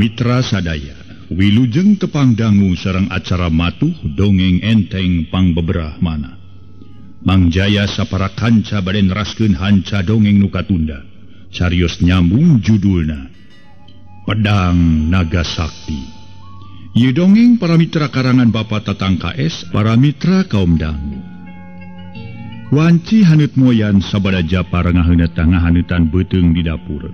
Para mitra sadaya, wilujeng tepang dangu sareng acara matuh dongeng enteng pangbeberah mana. Mang Jaya sapara kanca bade neraskeun hanca dongeng nu katunda. Carios nyambung judulna Pedang Naga Sakti. Ieu dongeng para mitra karangan Bapak Tatang KS, para mitra kaum dangu. Wanci haneut moyan sabada Japar ngahaneut-ngahaneutan beuteung di dapur.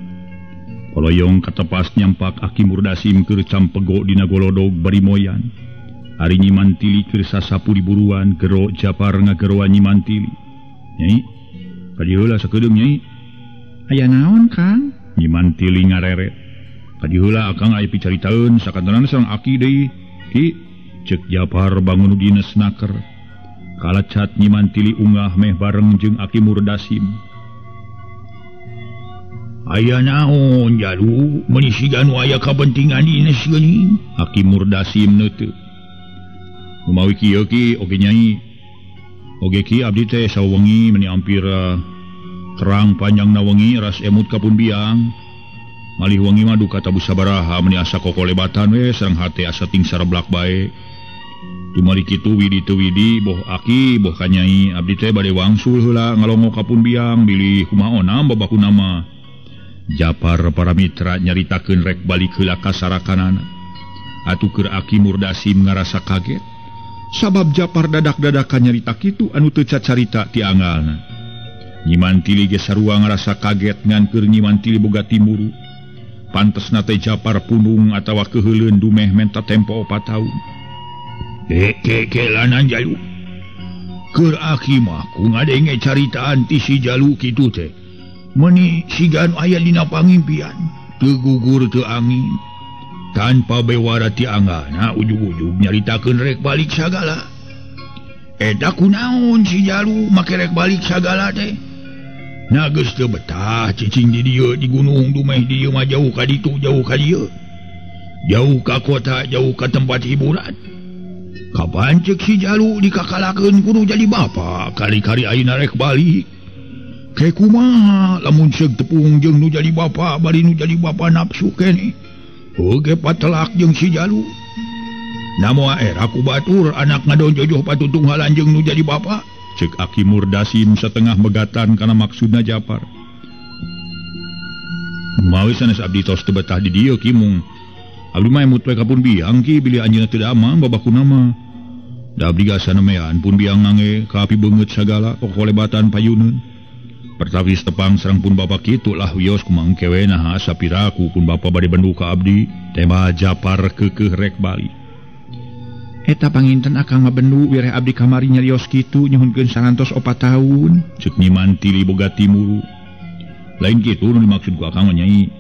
Koloyong katepas nyampak Aki Murdasim keur campego dina golodog bari moyan. Ari Nyi Mantili keur sasapu di buruan, gero Japar ngageroan Nyi Mantili. Nyai, ka dieu heula sakedeung Nyai. Aya naon, Kang? Nyi Mantili ngareret. Ka dieu heula akang aya picaritaeun sakantenan sareng Aki deui. Ki, ceuk Japar bangun dina snaker. Kalacat Nyi Mantili ungah meh bareng jeung Aki Murdasim. Aya naon jalu meuni siga nu aya kapentingan dines geuning. Aki Murdasim neuteup. Kumawi kieu ki oge Nyai. Oge ki abdi teh sawengi meuni ampir terang panjangna wengi ras emut ka pun biang. Malih wengi mah duka tabu sabaraha meuni asa kokolebatan we sareng hate asa ting sareblak bae. Tumari kitu widi teu widi boh aki boh ka Nyai abdi teh bade wangsul heula ngalongo ka pun biang bilih kumaha onam babakuna mah. Japar para mitra nyaritakeun rek balik heula ka sarakanana. Atuh keur Aki Murdasim ngarasa kaget sabab Japar dadak-dadakan nyarita kitu anu teu cacarita ti anggalna. Nyi Mantili ge sarua ngarasa kaget ngan keur Nyi Mantili boga timburu. Pantesna teh Japar pundung atawa keuheuleun dumeh menta tempo 4 taun. Kelanan jalu. Keur Aki mah ku ngadenge caritaan ti si jalu kitu teh. Meni siga nu aya dina pangimpian, teu gugur teu angin. Tanpa bewara ti anggana ujug-ujug nyaritakeun rek balik sagala. Eta kunaon si jalu make rek balik sagala teh? Na geus teu betah cicing di dieu di gunung dumeh di dieu mah jauh ka ditu jauh ka dieu. Jauh ka kota, jauh ka tempat hiburan. Kapan ceuk si jalu dikakalakeun kudu jadi bapa, kali-kali ayeuna rek balik. Ke kumaha lamun seug tepung jeung nu jadi bapa bari nu jadi bapa nafsu keneh. Oge patelak jeung si jalu. Namoa era ku batur anak ngadon jojoh patutunghalan jeung nu jadi bapa. Ceuk Aki Murdasim setengah megatan kana maksudna Japar. Mawi sanes abdi tos teu betah di dieu ki mung. Abdi mah emut we ka pun biang ki bilih anjeunna teu damang babakuna mah. Da abdi gasa nemean pun biang ngange ka api beungeut sagala kokolebatan payuneun. Pertawis tepang sareng pun bapa kitu lah wios kumangke we naha sapiraku pun bapa bade bendu ka abdi. Tema Japar keukeuh rek balik. Eta panginten akang mah bendu wireh abdi kamari nyarios kitu nyuhunkeun sarantos 4 tahun. Ceuk Nyi Mantili boga timuru. Lain kitu nu dimaksud ku akang mah Nyai.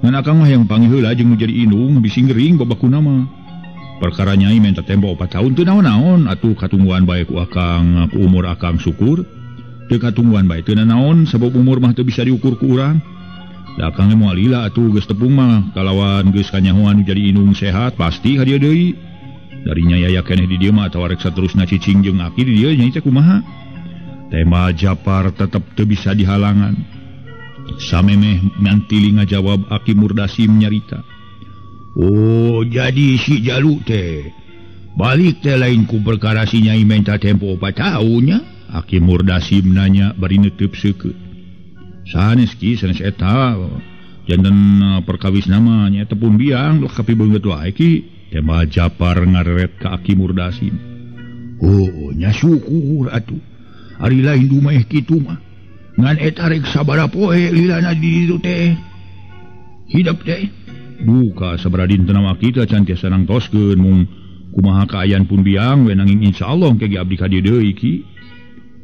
Ngan akang mah yang panggih heula jeung nu jadi indung bisi gering babakuna mah. Perkara Nyai menta tempo 4 tahun teu naon-naon atuh katungguan bae ku akang ku umur akang syukur. Teu katungguan bae teu naon sabab umur mah teu bisa diukur ku urang. Da akang moal lila atuh geus tepung mah kalawan geus kanyahoan nu jadi indung sehat pasti ka dieu deui. Dari Nyai aya keneh di dieu mah atawa rek saterusna cicing jeung aki di dieu Nyai teh kumaha. Tema Japar tetep teu bisa dihalangan. Samemeh Mantili ngajawab Aki Murdasim nyarita. Oh jadi si jalu teh balik teh lain ku perkara si Nyai menta tempo 4 tahunnya. Aki Murdasim nanya bari neuteub seukeut. Sanes ki sanes eta janten perkawis nama nya eta pun biang lah kapi beungeut wae ki. Tema Japar ngareret ka Aki Murdasim. Oh nya syukur atuh. Ari lain dumeh kitu mah. Ngan eta rek sabaraha poe lilana di ditu teh. Hidep teh. Duka sabaraha dinten mah kitu can tiasa nangtoskeun mung kumaha kaayaan pun biang we nanging insyaallah engke ge abdi ka dieu deui ki.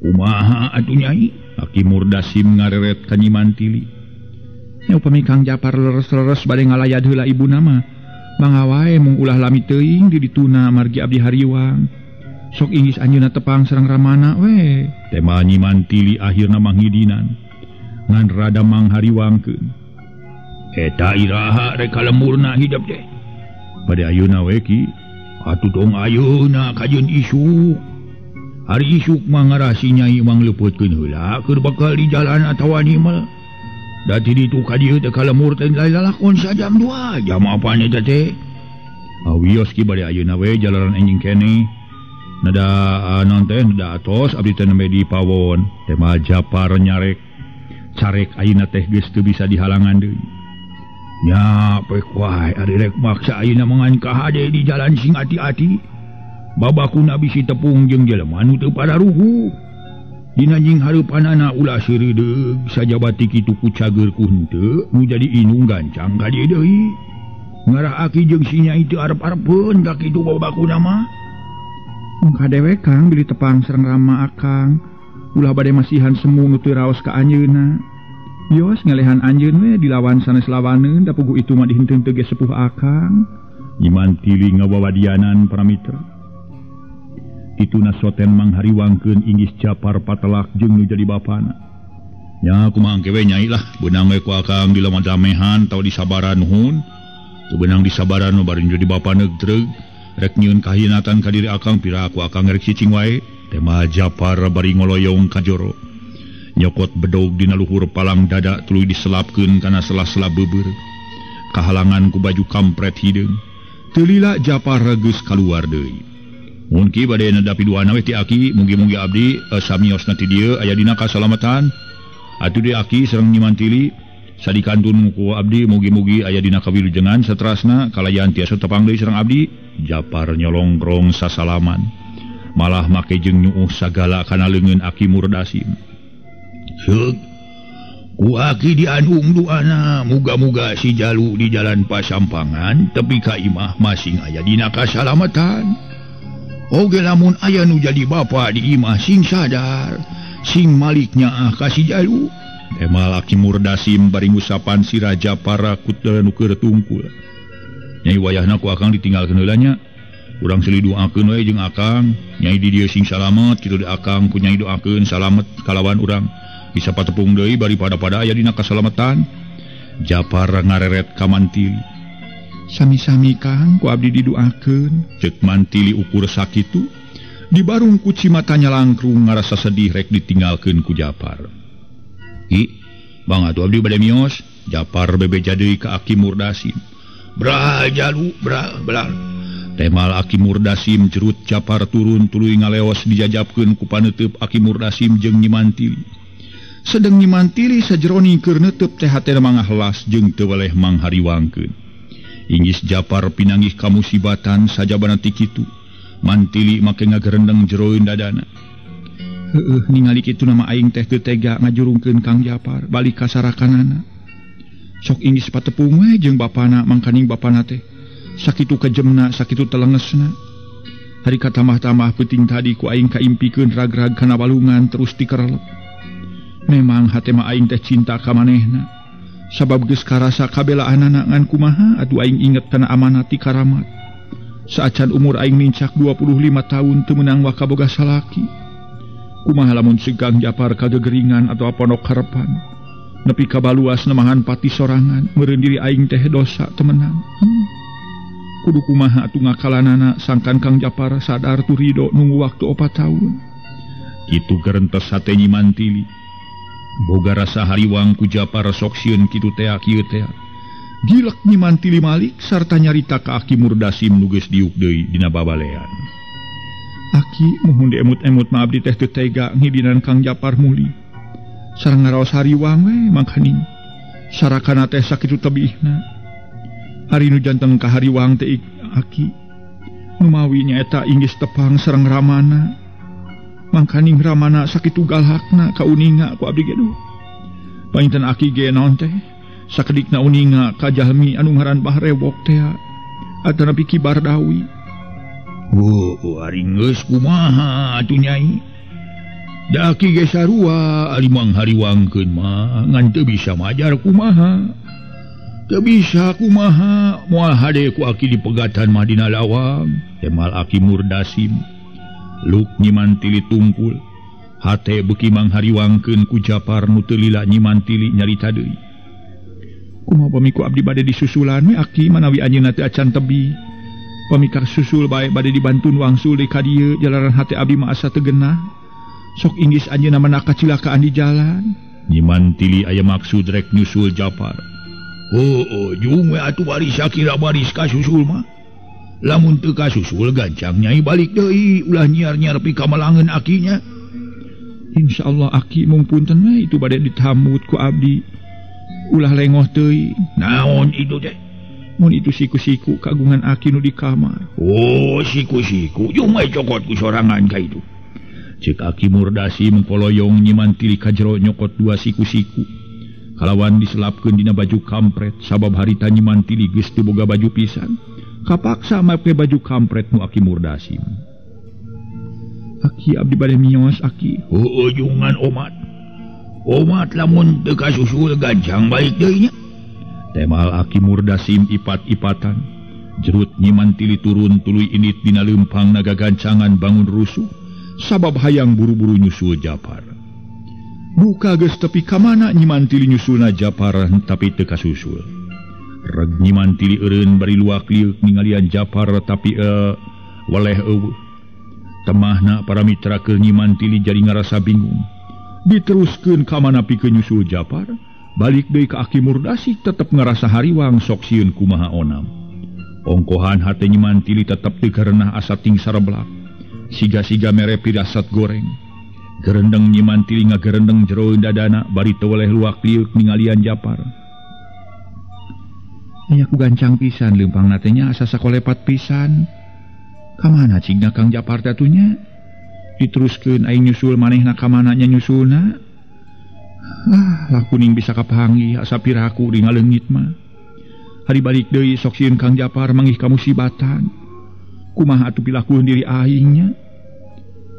Kumaha atuh Nyai? Aki Murdasim ngareret ka Nyi Mantili. Nya upami Kang Japar leres-leres bade ngalayad heula ibuna mah. Mangga wae mung ulah lami teuing di dituna margi abdi hariwang. Sok inggis anjeunna tepang sareng ramana we. Tema Nyi Mantili akhirna manghidinan. Ngan rada manghariwangkeun. Eta iraha rek kalemurna hidep teh. Bade ayeuna we ki. Atuh dong ayeuna kajeun isuk. Hari isuk mah ngarah si Nyai mangleupeuteun heula keur bakal di jalan atawa nimel. Da ti ditu ka dieu teh ka lembur teh lalakon sajam 2 jam apaan eta teh. Awios ki bade ayeuna we jalaran enjing keneh. Nada naon teh nada atos abdi teh nembe di pawon. Tema Japar nyarek. Carek ayeuna teh geus teu bisa dihalangan deui. Nya poek wae ari rek maksa ayeuna mangan kahade di jalan sing ati-ati. Babakuna bisi tepung jeung jelema nu teu pararuhu. Dina jeung hareupanana ulah seureudeuh sajabati kitu ku cager ku henteu nu jadi inung gancang ka dieu deui. Ngarah aki jeung si nyai teu arep-arepeun ka kitu babakuna mah. Mung kadewe Kang bilih tepang sareng Rama akang. Ulah bade masihan semu nu teu raos ka anjeunna. Yos ngelehan anjeun we dilawan sanes lawaneun da puguh itu mah dihenteun teu ge sepuh akang. Nyi Mantili ngawawadianan para mitra. Kituna soten manghariwangkeun inggis Japar patelak jeung nu jadi bapana. Nya kumaha engke we nyai lah beunang we ku akang di laman damehan atawa di sabaran nuhun. Teu beunang di sabaran mah bari jadi bapana treug rek nyieun kahianatan ka diri akang pira ku akang rek cicing wae. Tema Japar bari ngoloyong ka joro. Nyokot bedog dina luhur palang dada tuluy diselapkeun kana sela-sela beubeureuh. Kahalangan ku baju kampret hideung. Teu lila Japar geus kaluar deui. Mun ki bade nadapi duana we ti aki, mugi-mugi abdi samiosna ti dieu aya dina kasalamatan. Atuh di aki sareng Nyi Mantili sadikantun ku abdi mugi-mugi aya dina kawilujengan saterasna kalayan tiasa tepang deui sareng abdi. Japar nyolongkrong sasalaman. Malah make jeung nyuuh sagala kana leungeun Aki Murdasim. Seug ku aki dianung duana muga-muga si jalu di jalan pasampangan tepi ka imah masing aya dina kasalamatan. Oge lamun aya nu jadi bapa di imah sing sadar sing maliknya ah ka si jalu. Temal Aki Murdasim bari ngusapan si Raja para kutel nu keur tungkul. Nyai wayahna ku akang ditinggalkeun heula nya. Urang silih doakeun we jeung akang. Nyai di dieu sing salamet kitu di akang ku nyai doakeun salamet kalawan urang. Bisa patepung deui bari pada-pada aya dina kasalamatan. Japar ngareret ka Mantili. Sami-sami Kang ku abdi didoakeun. Ceuk Mantili ukur sakitu dibarung ku cimatanya langkrung ngarasa sedih rek ditinggalkeun ku Japar. Ki, bang atuh abdi bade mios. Japar bebeja deui ka Aki Murdasim. Bra jalu bra belar. Temal Aki Murdasim cerut Japar turun tuluy ngaleos dijajabkeun ku paneuteub Aki Murdasim jeung Nyi Mantili. Sedeng Nyi Mantili sajeroni keur neuteub teh hatena mangahlas jeung teu weleh manghariwangkeun. Inggis Japar pinanggih kamusibatan sajabana ti kitu. Mantili make ngagerendeng jeroeun dadana. Heueuh ningali kitu nama aing teh teu tega ngajurungkeun Kang Japar balik ka sarakanana. Sok inggis patepung we jeung bapana mangkaning bapana teh sakitu kejemna sakitu telengesna. Hari katambah-tambah peuting tadi ku aing kaimpikeun rag-rag kana walungan terus dikerelep. Memang hate mah aing teh cinta ka manehna. Sabab geus karasa kabelaanana ngan kumaha atuh aing inget kana amanat ti karamat. Saacan umur aing nincak 25 tahun teu meunang wakaboga salaki. Kumaha lamun segang Japar kagegeringan atawa pondok harepan. Nepi ka baluas nemahan pati sorangan meureun diri aing teh dosa temenan. Kudu kumaha atuh ngakalanana sangkan Kang Japar sadar tu ridho nunggu waktu 4 tahun. Kitu gerentes hate Nyi Mantili. Boga rasa hariwang ku Japar sok sieun kitu tea kieu tea. Gilek Nyi Mantili malik sarta nyarita ka Aki Murdasim nu geus diuk deui dina babalean. Aki muhun diemut-emut mah abdi teh teu tega ngidinan Kang Japar muli. Sareng ngaraos hariwang we mangkaning. Sarakana teh sakitu tebihna. Ari nu janten ka hariwang teh Aki. Numawi nyaeta inggis tepang sareng Ramana. Mangkaning Ramana sakitu galakna kauninga ku abdi ge duh. Panginten Aki ge naon teh sakedikna uninga ka jalmi anu ngaran Bah Rewok teh atanapi Ki Bardawi. Heuh, ari geus kumaha atuh nyai? Da Aki ge sarua ari manghariwangkeun mah ngan teu bisa majar kumaha. Teu bisa kumaha moal hade ku Aki dipegatan mah dina lawang. Temal Aki Murdasim. Luk Nyi Mantili tungkul. Hate beuki manghariwangkeun ku Japar nu teu lila Nyi Mantili nyarita deui. Kumaha pami ku abdi bade disusulan we Aki manawi anjeunna teu acan tebi. Pami kasusul bae bade dibantun wangsul deui ka dieu jalaran hate abdi mah asa teu genah. Sok inggis anjeunna mah kacilakaan di jalan. Nyi Mantili aya maksud rek nyusul Japar. Heueuh jung we atuh baris sakira baris kasusul mah. Lamun teu kasusul gancang nyai balik deui ulah nyiar-nyiar pikamalangeun akinya. Insyaallah aki mung punten we itu bade ditamut ku abdi. Ulah lengoh teuing. Naon itu teh? Mun itu siku-siku kagungan aki nu di kamar. Oh, siku-siku jung we cokot ku sorangan ka itu. Cek Aki Murdasi mengkoloyong Nyi Mantili ka jero nyokot dua siku-siku. Kalawan diselapkeun dina baju kampret sabab harita Nyi Mantili geus teu boga baju pisan. Kapaksa make baju kampret nu Aki Murdasim. Aki abdi bade mios aki. Heueuh jungan omat. Omat lamun teu kasusul gancang balik deui nya. Temal Aki Murdasim ipat-ipatan. Jerut Nyi Mantili turun tuluy indit dina leumpang naga gancangan bangun rusuh sabab hayang buru-buru nyusul Japar. Buka geus tepi ka mana Nyi Mantili nyusulna Japar tapi teu kasusul. Reg Nyi Mantili eureun bari luak liuk ningalian Japar tapi weleh eueuh. Temahna para mitra keur Nyi Mantili jadi ngarasa bingung. Diteruskeun ka mana pikeun nyusul Japar, balik deui ka Aki Murdasi tetep ngarasa hariwang sok sieun kumaha onam. Ongkohan hate Nyi Mantili tetep teu karenah asa ting sareblak. Siga-siga mere pirasat goreng. Gerendeng Nyi Mantili ngagerendeng jero dadana bari teu weleh luak liuk ningalian Japar. Aya ku gancang pisan leumpang teh nya asa sakolepat pisan. Ka mana cigna Kang Japar teh nya? Diteruskeun aing nyusul manehna ka mana nya nyusulna? Ah, lah kuning bisa kapanggih asa piraku di ngaleungit mah. Hari balik deui sok sieun Kang Japar manggih kamusibatan. Kumaha atuh pilakueun diri aing nya?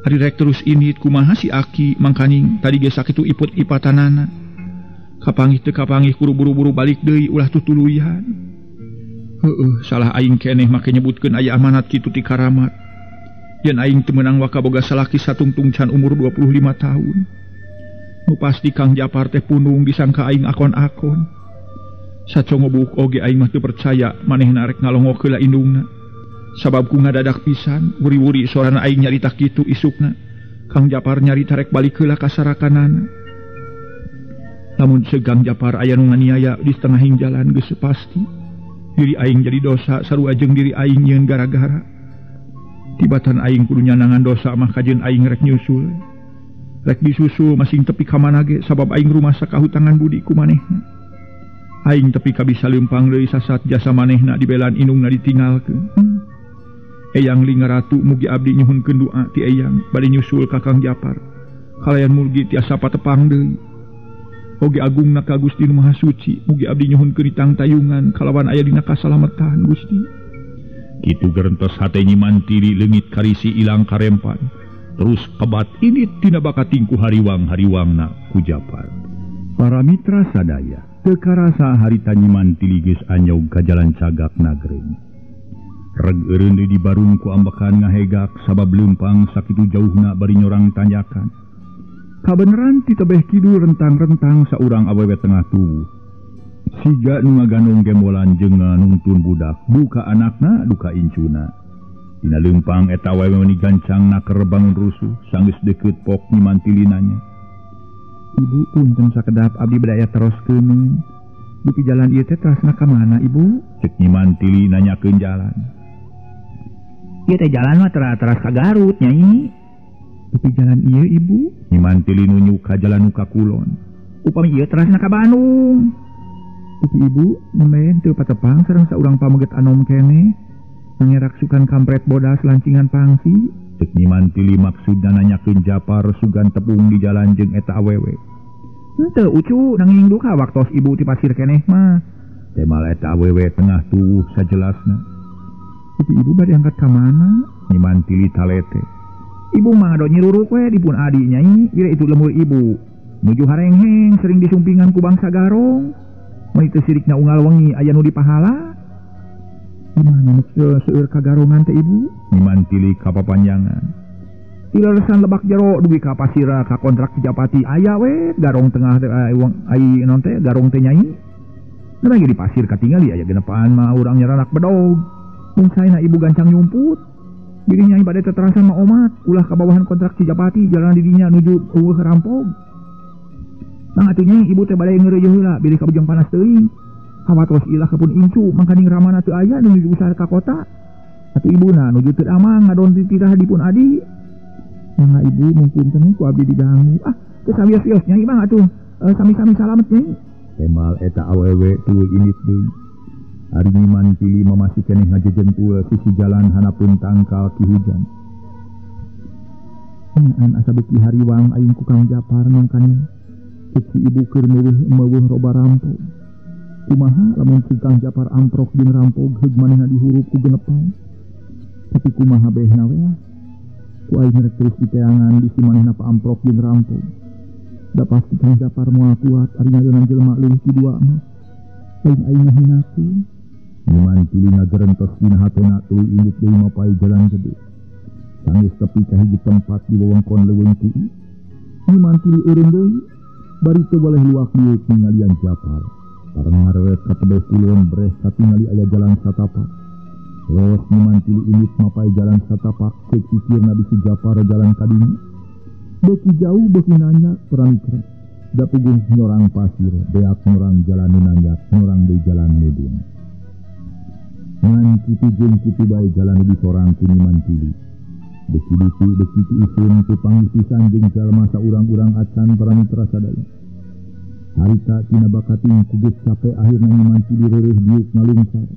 Hari rek terus indit kumaha si aki mangkaning tadi ge sakitu iput-ipatanana. Kapanggih teu kapanggih kudu buru-buru balik deui ulah tutuluyan. Heueuh, salah aing keneh make nyebutkeun aya amanat kitu ti karamat. Yen aing teu meunang waka boga salaki satungtung can umur 25 tahun. Nu pasti Kang Japar teh pundung disangka aing akon-akon. Sacongobuk oge aing mah teu percaya manehna rek ngalongok heula indungna. Sabab ku ngadadak pisan wuri-wuri sorana aing nyarita kitu isukna. Kang Japar nyarita rek balik heula ka sarakanana. Lamun segang Japar aya nu nganiaya di setengahing jalan geus pasti diri aing jadi dosa sarua jeung diri aing nyieun gara-gara. Tibatan aing kudu nyanangan dosa mah kajeun aing rek nyusul. Rek disusul masing tepi ka mana ge sabab aing rumasa kahutangan budi ku manehna. Aing tepi ka bisa leumpang deui sasat jasa manehna dibelaan indungna ditinggalkeun. Eyang Lingaratu mugi abdi nyuhunkeun doa ti eyang bade nyusul ka Kang Japar. Kalayan mugi tiasa patepang deui. Oge agungna ka Gusti Nu Maha Suci, mugi abdi nyuhunkeun ditangtayungan kalawan aya dina kasalamatan Gusti. Kitu gerentos hate Nyi Mantili leungit karisi ilang karempan. Terus kebat ini tina bakatingku hariwang-hariwangna ku Japar. Para mitra sadaya, teu karasa harita Nyi Mantili geus anyog ka jalan cagak nagreng. Reg eureun deui di barung ku ambekan ngahegak sabab leumpang sakitu jauhna bari nyorang tanjakan. Kabeneran ti tebeh kidul rentang-rentang saurang awewe tengah tubuh. Siga nu ngaganong gembolan jeung nungtun budak, duka anakna duka incuna. Dina leumpang eta awewe meuni gancang naker bangun rusuh, sanggeus deukeut pok Nyi Mantili nanya. Ibu punten sakedap abdi bedaya teroskeun. Dupi jalan ieu teh terasna ka mana ibu? Cek Nyi Mantili nanyakeun jalan. Ieu teh jalan mah teras ka Garut nyai. Dupi jalan ieu ibu? Nyi Mantili nunjuk ka jalan nu ka kulon. Upami ieu terasna ka Bandung. Dupi ibu nembe teu patepang sareng saurang pameget anom keneh. Mangerak sukan kampret bodas lancingan pangsi. Cek Nyi Mantili maksudna nanyakeun Japar sugan tepung di jalan jeung eta awewe. Henteu ucu nanging duka waktos ibu ti pasir keneh mah. Temal eta awewe tengah tuh sajelasna. Dupi ibu bade angkat ka mana? Nyi Mantili talete. Ibu mah do nyiruruk we dipun adi nyai, wira itu lemur ibu. Nuju harengheng sering disumpingan ku bangsa garong. Mun teu sirikna unggal wengi aya nu dipahala. Gimana nu seueur kagarongan teh ibu? Nyi Mantili kapapanjangan. Tileresan lebak jero dugi ka pasira ka kontrak Cijapati aya we garong tengah teh ai naon teh garong teh nyai. Nah di pasir katingali aya genepaan mah urang nyaranak bedog. Mung saena ibu gancang nyumput. Diri nyai bade teterasa mah omat ulah ka bawahan kontrak Cijapati jalan didinya nuju eueuh rampog. Mang atuh nya ibu teh bade ngeureuyeuh heula bilih kabujang panas teuing. Hawatos ilah ka pun incu mangkaning ramana teu aya nu nuju usaha ka kota. Atuh ibuna nuju teu amang ngadon titah di pun adi. Mangga ibu mungkin teh ku abdi diganggu. Ah, teu sawios-wios nya mah atuh. Sami-sami salamet nya. Tembal eta awewe tuluy indit deui. Ari Nyi Mantili masih keneh ngajejentul sisi jalan hanapun tangkal ki hujan. Nyaan asa beuki hariwang aing ku Kang Japar mangkanya. Cek si ibu keur meuweuh roba rampog. Kumaha lamun si Kang Japar amprok jeung rampog heug manehna dihurup ku genepan. Tapi kumaha behna we lah. Ku aing rek terus diteangan bisi manehna paamprok jeung rampog. Da pasti Kang Japar moal kuat ari ngayonan jelema leuwih ti dua mah. Lain aing ngahinakeun. Nyi Mantili ngagerentos dina hatena tuluy indit deui mapay jalan gede. Sanggeus tepi ka hiji tempat di wewengkon leuweung tii. Nyi Mantili eureun deui bari teu boleh luak liuk ningalian Japar. Bareng ngareret ka tebeh kulon breh katingali aya jalan satapak. Leos Nyi Mantili indit mapay jalan satapak ceuk pikirna bisi Japar jalan ka dinya. Beuki jauh beuki nanya paramitra. Da puguh nyorang pasir, beak nyorang jalan nu nanjak, nyorang deui jalan mudun. Ngan kitu jeung kitu bae jalan nu disorang ku Nyi Mantili. Beuki ditu beuki isun teu panggih pisan jeung jalma saurang-urang acan paramitra sadaya. Harita tina bakating ku geus cape akhirna Nyi Mantili reureuh diuk ngalungsar.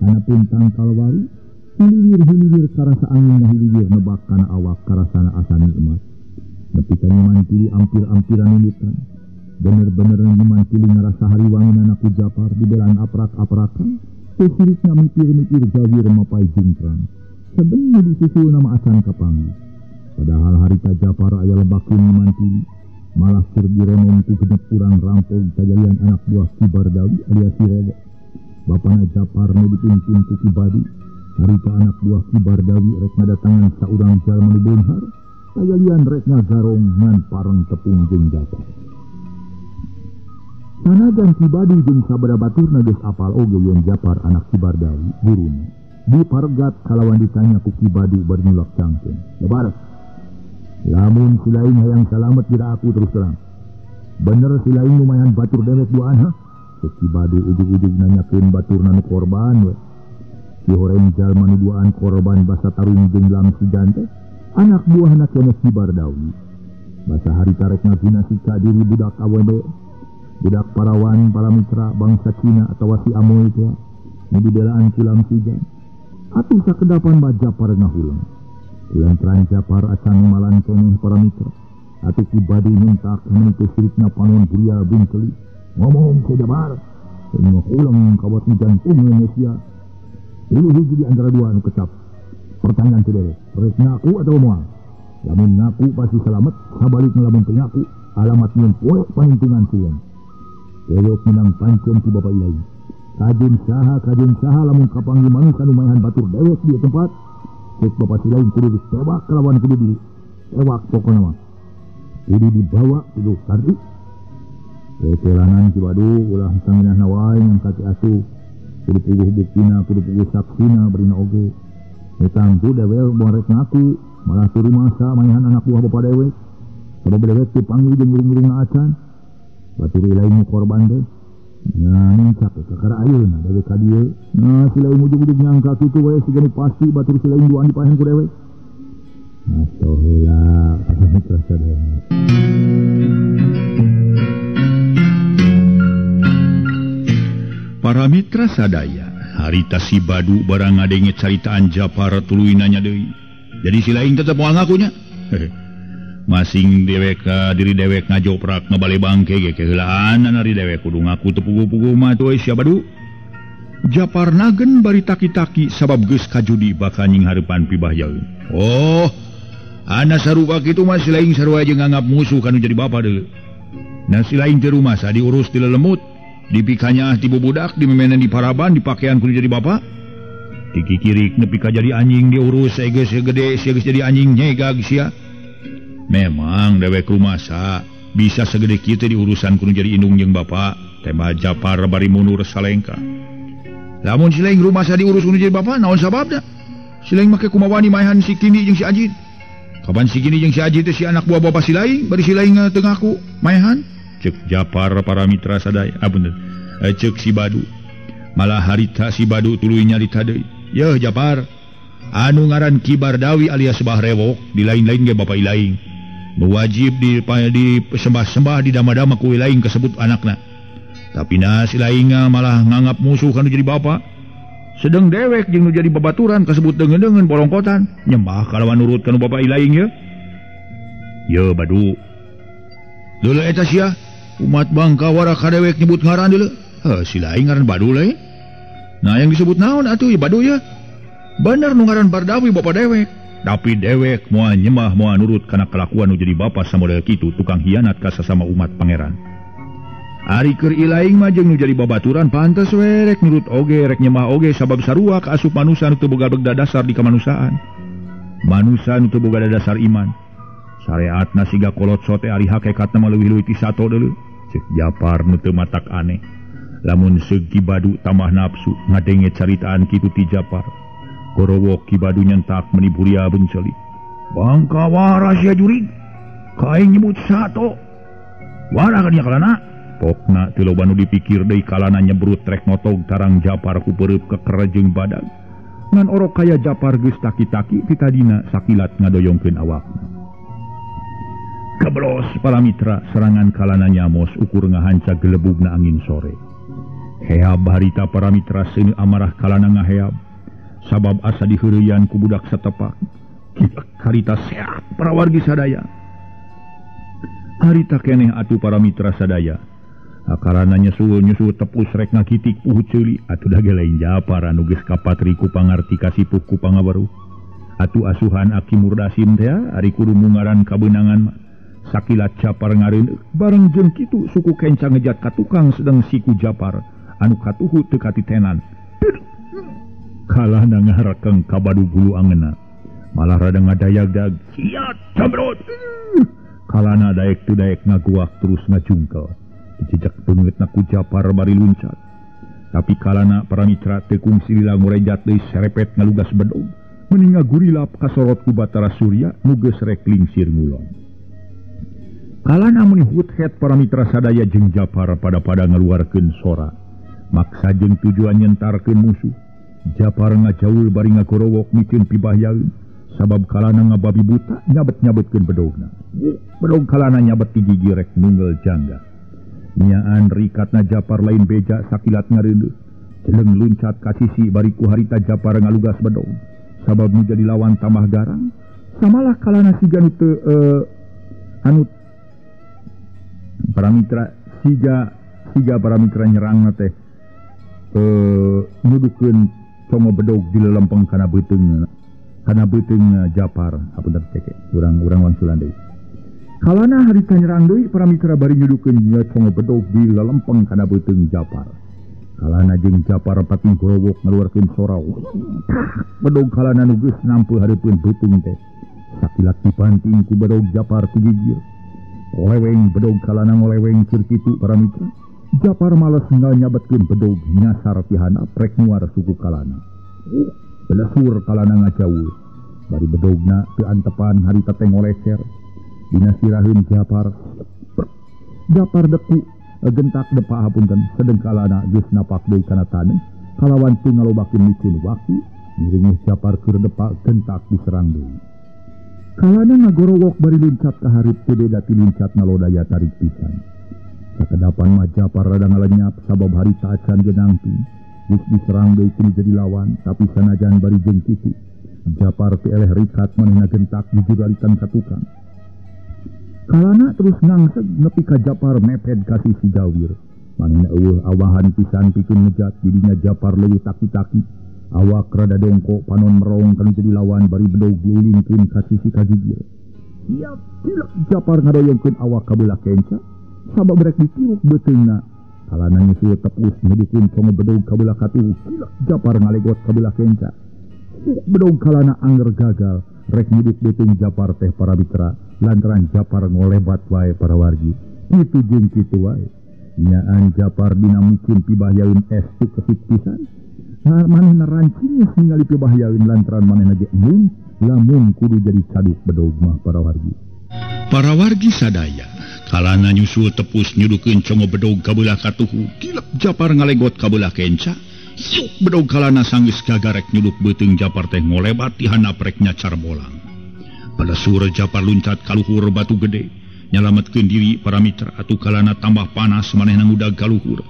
Hanapun tangkal waru, hiliwir-hiliwir karasa angin ngahiliwir nebak kana awak karasana asa nikmat. Nepi ka Nyi Mantili ampir-ampiran nundutan. Bener-bener Nyi Mantili ngarasa hariwanginana ku Japar dibelaan aprak-aprakan. Teu sirikna mikir-mikir gawir mapay jungkrang. Sedeng nu disusul nama acan kapanggih. Padahal harita Japar aya lebakeun Nyi Mantili. Malah keur direnom ku genep urang rampog kajalian anak buah Ki Bardawi alias si Rewok. Bapana Japar nu dipimpin ku Ki Badu. Harita anak buah Ki Bardawi rek ngadatangan saurang jalma nu beunghar. Kajalian rek ngagarong ngan pareng tepung jeung Japar. Sanajan Ki Badu jeung sabada baturna geus apal oge yen Japar anak Ki Bardawi guruna. Diparegat kalawan ditanya ku Ki Badu bari nyulak cangkeun. Lebar. Lamun si lain hayang salamet dira aku terus terang. Bener si lain lumayan batur dewek duaan ha? Cek Ki Badu ujug-ujug nanyakeun baturna nu korban we. Si horeng jalma nu duaan korban basa tarung jeung Lam Sujan teh anak buahna keneh Ki Bardawi. Basa harita rek ngaguna sika diri budak awewe. Budak parawan para mitra bangsa Cina atawa si Amoy teh nu dibelaan ku Lam Sujan. Atuh sakedapan mah Japar ngahuleng. Lantaran Japar acan malan keneh para mitra. Atuh Ki Badu nyentak meuni teu sirikna panon buria bungkeli. Ngomong ke Japar, ngahuleng kawat jantungeun sia. Ieu hiji di antara dua anu kecap. Pertanyaan teu beres, rek ngaku atawa moal? Lamun ngaku pasti salamet, sabalikna lamun teu ngaku alamat nyeun poe paningtungan sieun. Dewek menang pancen ku Bapa Ilahi. Kajun saha lamun kapanggih manusia nu maehan batur dewek di tempat. Cek Bapak Silain kudu ditewak kalawan kudu ditewak pokona mah. Kudu dibawa kudu kardi. Kekelanan Ki Badu ulah sanginahna wae ngangkat asuh. Kudu puguh buktina, kudu puguh saksina berina oge. Etang tu dewek moal rek ngaku, malah teu rumasa maehan anak buah bapa dewek. Sabab dewek teu panggih jeung urung-urungna acan. Batur lain nu korban teh. Nah, nincak kakara ayeuna dewek ka dieu. Nah, si lain ujug-ujug nyangka kitu we siga nu pasti batur si lain duaan dipaehan ku dewek. Nah, heula para mitra sadaya. Para mitra sadaya, harita si Badu barang ngadenge caritaan Japar tuluy nanya deui. Jadi si lain tetep moal ngakunya. Masing dewek diri dewek ngajoprak ngabale bangke ge keheulaan ari dewek kudu ngaku teu puguh-puguh mah tuh sia Badu. Japar nagen bari taki-taki sabab geus kajudi bakal nying hareupan pibahyaeun. Oh, ana sarua kitu mah si lain sarua jeung nganggap musuh kanu jadi bapa deui. Nah si lain teu rumasa diurus ti lelemut, dipikanya ti bubudak, dimemenen di paraban, dipakean kudu jadi bapa. Dikikirik nepi ka jadi anjing diurus geus gede sia geus jadi anjing nyegag sia. Memang dewek rumasa bisa segede kitu diurusan kudu jadi indung jeung bapa. Tema Japar bari mundur salengka. Lamun si lain rumasa diurus kudu jadi bapa, naon sababna? Si lain make kumawani maehan si Kini jeung si Ajid. Kapan si Kini jeung si Ajid teh si anak buah bapa si lain, bari si lain teu ngaku maehan. Cek Japar para mitra sadaya bener cek si Badu malah harita si Badu tuluy nyarita deui yeuh Japar anu ngaran Ki Bardawi alias Bah Rewok di lain-lain ge bapa ilaing nu wajib di sembah-sembah di dama-dama ku ilaing kasebut anakna tapi na si lainga malah nganggap musuh kanu jadi bapa sedeng dewek jeung nu jadi babaturan kasebut deungeun-deungeun bolongkotan nyembah kalawan nurut kanu bapa ilaing ye ye Badu deuleu eta sia umat Bangkawara ka dewek nyebut ngaran deuleu heuh si laing ngaran Badu lain nah yang disebut naon atuh ya Badu ya bener nu ngaran Bardawi bapa dewek tapi dewek moal nyembah moal nurut kana kelakuan nu jadi bapa samodel kitu tukang hianat ka sasama umat pangeran. Ari keur ilaing mah jeung nu jadi babaturan pantes we rek nurut oge rek nyembah oge sabab sarua ka asup manusa nu teu boga begda dasar di kamanusiaan. Manusa nu teu boga dasar iman. Sareatna siga kolot sote ari hakikatna mah leuwih-leuwih ti sato deuleu. Cek Japar nu teu matak aneh. Lamun seug Ki Badu tambah nafsu ngadenge caritaan kitu ti Japar. Gorowok Ki Badu nyentak meni buria bencelit. Bangkawara sia jurig. Ka aing nyebut sato. Wara ka dia kalana. Pokna teu loba nu dipikir deui kalana nyebrut rek motog tarang Japar ku peureub keker jeung badag. Ngan orok kaya Japar geus taki-taki ti tadina sakilat ngadoyongkeun awakna. Keblos para mitra serangan kalana nyamos ukur ngahanca gelebugna angin sore. Heab harita para mitra seuneu amarah kalana ngaheab. Sabab asa diheureuyaan ku budak satepak. Harita seak para wargi sadaya. Harita keneh atuh para mitra sadaya. Akarana nyusul tepus rek ngakitik puhu ceuli atuh da ge lain Japar anu geus kapatri ku pangarti kasipuh ku pangaweruh. Atuh asuhan Aki Murdasim teh ari kudu mungaran kabeunangan mah. Sakilat Japar ngareun bareng jeung kitu suku kenca ngejat ka tukang sedeng siku Japar anu katuhu teu katitenan. Kalahna ngaharekeng ka Badu gulu angeuna. Malah rada ngadayag-dag siat cabrot. Kalana daek teu daek ngaguak terus ngajungkel. Jejak beungeutna ku Japar bari luncat. Tapi kalana para mitra teu kungsi lila ngurejat deui serepet ngalugas bedog. Meni ngagurilap kasorot ku Batara Surya nu geus rek lingsir ngulon. Kalana meni hut-het para mitra sadaya jeung Japar pada-pada ngaluarkeun sora. Maksa jeung tujuan nyentarkeun musuh. Japar ngajaul bari ngagorowok mikeun pibahyaeun. Sabab kalana ngababi buta nyabet-nyabetkeun bedogna. Bedog kalana nyabet ti gigi rek nunggal jangga. Nyaan rikatna Japar lain beja sakilat ngareundeuh. Jeleng luncat ka sisi bari ku harita Japar ngalugas bedog. Sabab nu jadi lawan tambah garang. Samalah kalana siga nu teu anu para mitra siga para mitra nyerangna teh nudukeun congo bedog di lelempeng kana beuteung Japar. Hapunten teh urang-urang wangsulan deui. Kalana harita nyerang deui para mitra bari nyudukeun congo bedog di lelempeng kana beuteung Japar. Kalana jeung Japar pating gorowok ngaluarkeun sora. Bedog kalana nu geus nampu hareupeun beuteung teh. Sakilat dipanting ku bedog Japar ti gigir. Oleweng bedog kalana ngoleweng keur kitu para mitra. Japar males nyabetkeun bedog nyasar ti handap rek muar suku kalana. Belesur kalana ngajauh. Bari bedogna teu antepan harita teh ngoleser. Dina siraheun Japar. Japar deku gentak depa hapunten sedeng kalana geus napak deui kana taneuh kalawan teu ngalobakeun mikeun waktu ngiringih Japar keur depa gentak diserang deui. Kalana ngagorowok bari luncat ka hareup teu beda ti luncat nalodaya tarik pisan. Sakedapan mah Japar rada ngalenyap sabab harita acan ge nangtung. Geus diserang deui kudu jadi lawan tapi sanajan bari jeung kitu Japar teu eleh rikat manehna gentak dijuralikan ka tukang. Kalana terus ngangseg nepi ka Japar mepet ka sisi gawir. Manehna eueuh awahan pisan pikeun ngejat didinya Japar leuwih taki-taki. Awak rada dongkok panon merong kanu jadi lawan bari bedog diulingkeun ka sisi kagigir. Siap tilek Japar ngadoyongkeun awak ka beulah kenca sabab rek ditiuk beuteungna. Kalana nyusul tepus nyudukeun congo bedog ka beulah katuhu. Tilek Japar ngalegot ka beulah kenca. Bedog kalana angger gagal rek nyuduk beuteung Japar teh para mitra. Lantaran Japar ngolebat wae para wargi. Kitu jeung kitu wae. Nyaan Japar dina mikeun pibahyaeun es teu kesit pisan. Manehna rancing ningali pibahyaeun lantaran manehna ge embung lamun kudu jadi caduk bedog mah para wargi. Para wargi sadaya kalana nyusul tepus nyudukeun congo bedog kabelah katuhu kilep Japar ngalegot kabelah kenca. Yuk bedog kalana sanggeus gagarek nyuduk beuteung Japar teh ngolebat ti handap rek nyacar bolang. Pada sure Japar luncat kaluhur batu gede nyalametkeun diri para mitra atuh kalana tambah panas manehna ngudag kaluhur.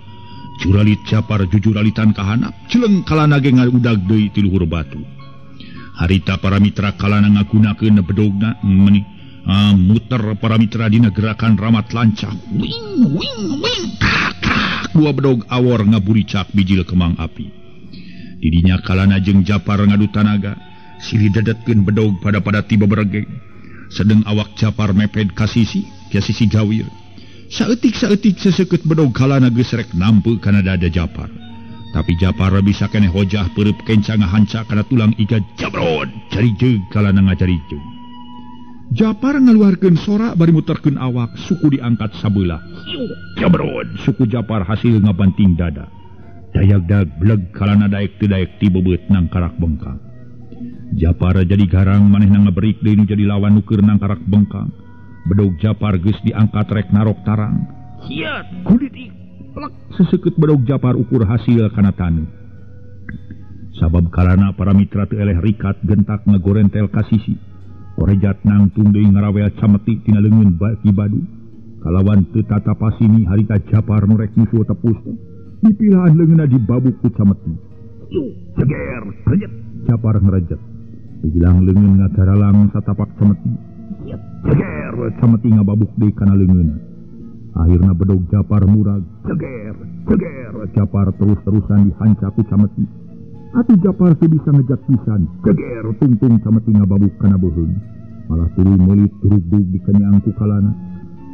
Juralit Japar jujuralitan ka handap celeng kalana ge ngarudag deui ti luhur batu. Harita para mitra kalana ngagunakeun bedogna meuni muter para mitra dina gerakan ramat lancah. Wing wing wing tak tak dua bedog awor ngaburicak bijil kemang api. Didinya kalana jeung Japar ngadu tanaga silih dedetkeun bedog pada tiba berege. Sedeng awak Japar meped ka sisi gawir. Saeutik-saeutik seseukeut bedog kalana geus rek nampe kana dada Japar. Tapi Japar bisa keneh hojah peureub kenca ngahanca kana tulang iga jabrod carijeug kalana ngacarijeug. Japar ngaluarkeun sora bari muterkeun awak suku diangkat sabelah. Jabrod suku Japar hasil ngabanting dada. Dayag-dag bleg kalana daek teu daek ti beubeut nangkarak bengkang. Japar jadi garang manehna ngaberik deui nu jadi lawan nu keur nangkarak bengkang. Bedog Japar geus diangkat rek narok tarang. Siat kulit plek seseukeut bedog Japar ukur hasil kana taneuh. Sabab kalana para mitra teu eleh rikat gentak ngagorentel ka sisi. Korejat nangtung deui ngarawel cameti tina leungeun Ki Badu. Kalawan teu tatapasini harita Japar nu rek nyusul tepus teh dipilahan leungeunna dibabuk ku cameti. Jeger rejet Japar ngarejet. Pigilang leungeun ngagaralang satapak cameti. Jeger cameti ngababuk deui kana leungeunna. Akhirna bedog Japar murag. Jeger jeger Japar terus-terusan dihanca ku cameti. Atuh Japar teu bisa ngejat pisan. Jeger tungtung cameti ngababuk kana beuheung. Malah tuluy meulit durug-durug dikenyang ku kalana.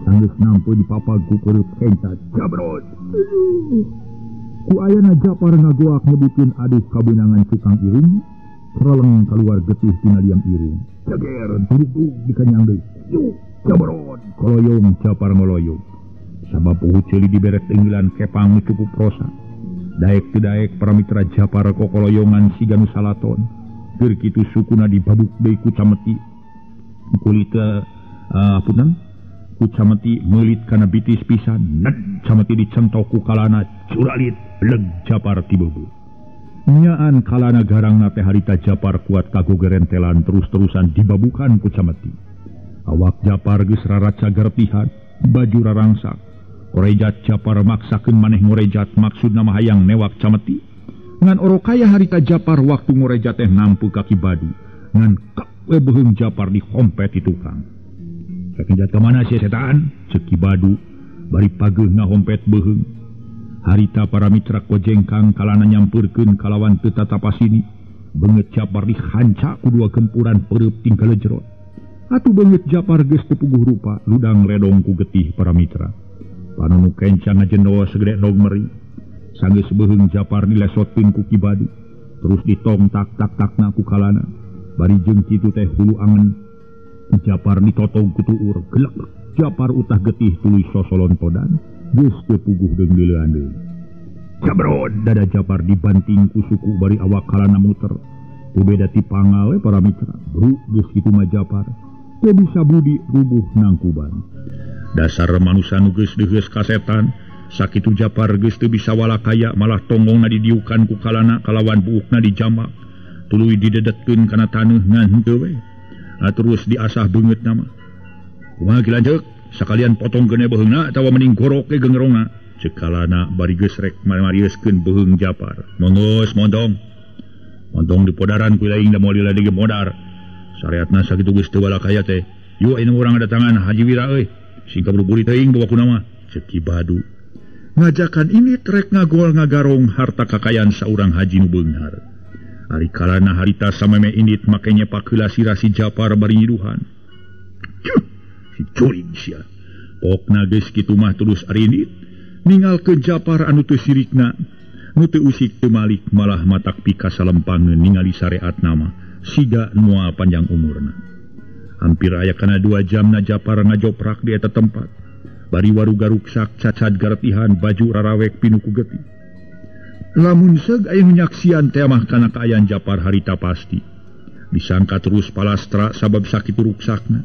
Sanggeus nampe dipapag ku peureut kenca jabrod. Ku ayana Japar ngagoak nyebutkeun aduh kabeunangan cukang irung. Roleng kaluar getih tina liang irung. Jeger durug-durug dikenyang deui. Yuk jabrod koloyong Japar ngoloyong. Sabab puhu ceuli diberet enggilan kepang nu cukup rosa. Daek teu daek para mitra Japar kokoloyongan siga nu salaton. Keur kitu sukuna dibabuk deui ku cameti. Kulit punten ku cameti meulit kana bitis pisan. Ned cameti dicentok ku kalana curalit leg Japar ti beubeut. Nyaan kalana garangna teh harita Japar kuat kagogerentelan terus-terusan dibabukan ku cameti. Awak Japar geus raraca gertihan, baju rarangsak. Korejat Japar maksakeun maneh ngorejat maksudna mah hayang newak cameti. Ngan orokaya harita Japar waktu ngorejat teh nampu ka Ki Badu. Ngan kep we beuheung Japar dihompet di tukang. Rek ngejat ka mana sia setan? Ceuk Ki Badu bari pageuh ngahompet beuheung. Harita para mitra kojengkang kalana nyampeurkeun kalawan teu tatapasini. Beungeut Japar dihanca ku dua gempuran peureub tinggal jerot. Atuh beungeut Japar geus teu puguh rupa, ludang ledong ku getih para mitra. Panonu kenca ngajendo segede nog meri. Sanggeus beuheung Japar dilesotkeun ku Ki Badu. Terus ditong tak tak takna ku kalana. Bari jeung kitu teh hulu angen Japar ditotog ku tuur gelek. Japar utah getih tuluy sosolontodan. Geus teu puguh deung leulean deui. Jabrod dada Japar dibanting ku suku bari awak kalana muter. Teu beda ti pangal we para mitra. Bru geus kitu mah Japar. Teu bisa budi rubuh nangkuban. Dasar manusia nu geus deuheus ka setan, sakitu Japar geus teu bisa walakaya malah tonggongna didiukan ku kalana kalawan buukna dijamak. Tuluy didedetkeun kana taneuh ngan henteu we. Terus diasah beungeutna mah. Kumaha ki lanceuk? Sakalian potongkeun we beuheungna atawa mending gorok ge gengerongna? Ceuk kalana bari geus rek marieuskeun beuheung Japar. Mongos montong. Montong di podaran ku laing da moal lila deui modar. Syariatna sakitu geus teu walakaya teh. Yuk ayeuna urang datangan Haji Wira euy. Sing kaburu-buru teuing bawa ku nama. Ceuk Ki Badu. Ngajakan ini trek ngagol ngagarong harta kakayaan saurang haji nu beunghar. Ari kalana harita sameme indit make nyepak heula sirah si Japar bari nyiduhan. Cuh, si curig sia. Pokna geus kitu mah terus ari indit ningalkeun Japar anu teu sirikna. Nu teu usik teu malik malah matak pika salempangeun ningali syariatna mah siga moal panjang umurna. Hampir aya kana 2 jamna Japar ngajoprak di eta tempat. Bari waruga ruksak cacad garetihan baju rarawek pinuh ku getih. Lamun seug aya nyaksian teh mah kana kaayaan Japar harita pasti. Disangka terus palastra sabab sakitu ruksakna.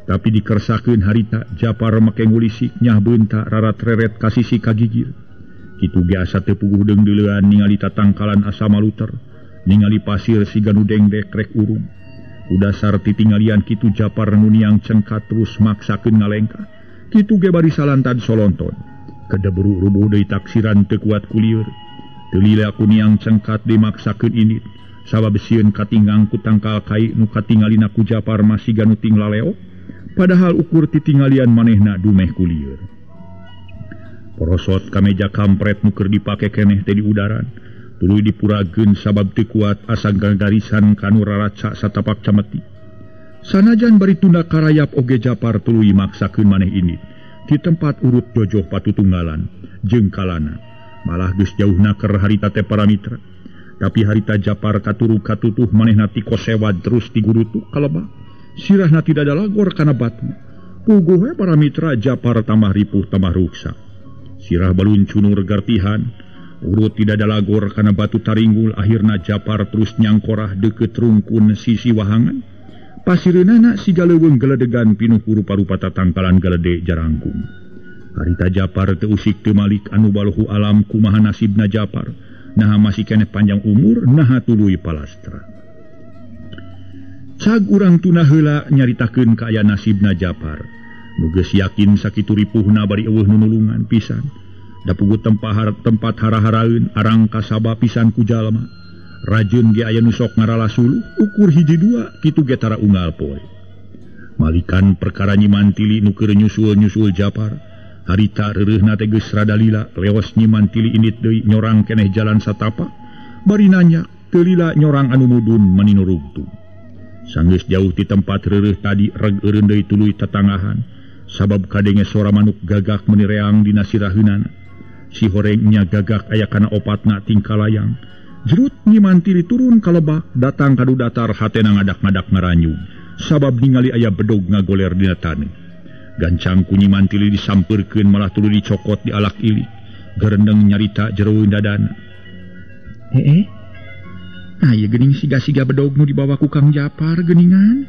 Tapi dikersakeun harita Japar make ngulisik nyah beunta rarat reret ka sisi kagigir. Kitu ge asa teu puguh deungdeulean ningali tatangkalan asa maluter, ningali pasir siga nu dengdek rek urung. Ku dasar titinggalian kitu Japar nu niang cengkat terus maksakeun ngalengkah. Kitu ge bari salantan solonton. Kedeburu rubuh deui taksiran teu kuat kulieur. Teu lila ku niang cengkat dimaksakeun indit. Sabab sieun katinggang ku tangkal kai nu katingalina ku Japar masih ganu ting laleo. Padahal ukur titinggalian manehna dumeh kulieur. Porosot ka meja kampret nu keur dipake keneh teh di udaran. Tuluy dipurageun sabab teu kuat asa gagarisan kanu raraca satapak cameti. Sanajan bari tunda karayap oge Japar tuluy maksakeun maneh indit. Di tempat urut jojoh patutunggalan jeung kalana. Malah geus jauhna keur harita teh para mitra. Tapi harita Japar katuru katutuh manehna ti kosewad terus tigurutuk ka lebak. Sirahna tidak ada lagor kana batu. Puguh we para mitra Japar tambah ripuh tambah ruksa. Sirah baluncunur gartihan. Urut tidak ada lagor kana batu taringgul. Akhirna Japar terus nyangkorah deukeut rungkun sisi wahangan. Pasireunana siga leuweung geledegan pinuh rupa-rupa tatangkalan galede jarangkung. Harita Japar teu usik teu malik anu baluhu alam kumaha nasibna Japar. Naha masih keneh panjang umur, naha tuluy palastra. Cag urang tuna heula nyaritakeun kaayaan nasibna Japar. Nu geus yakin sakitu ripuhna bari eueuh nu nulungan pisan. Da puguh tempat hara-haraeun arang kasaba pisan ku jalma. Rajeun ge aya nu sok ngarala suluh ukur hiji dua kitu ge tara unggal poe. Malikan perkara Nyi Mantili nu keur nyusul-nyusul Japar. Harita reureuhna teh geus rada lila, leos Nyi Mantili indit deui nyorang keneh jalan satapak. Bari nanya teu lila nyorang anu mudun mani nu rugtug. Sanggeus jauh ti tempat reureuh tadi reg eureun deui tuluy tatangahan. Sabab kadenge sora manuk gagak meuni reang dina siraheunana. Si horeng nya gagak aya kana opatna tingkalayang. Jerut Nyi Mantili turun ka lebak, datang ka datar hatena ngadak-ngadak ngaranyu. Sabab ningali aya bedog ngagoler dina taneuh. Gancang ku Nyi Mantili disampeurkeun malah tuluy dicokot di alak ilik. Gerendeng nyarita jeroeun dadana. Heeh. Ah ieu geuning siga-siga bedog nu dibawa ku Kang Japar geuningan.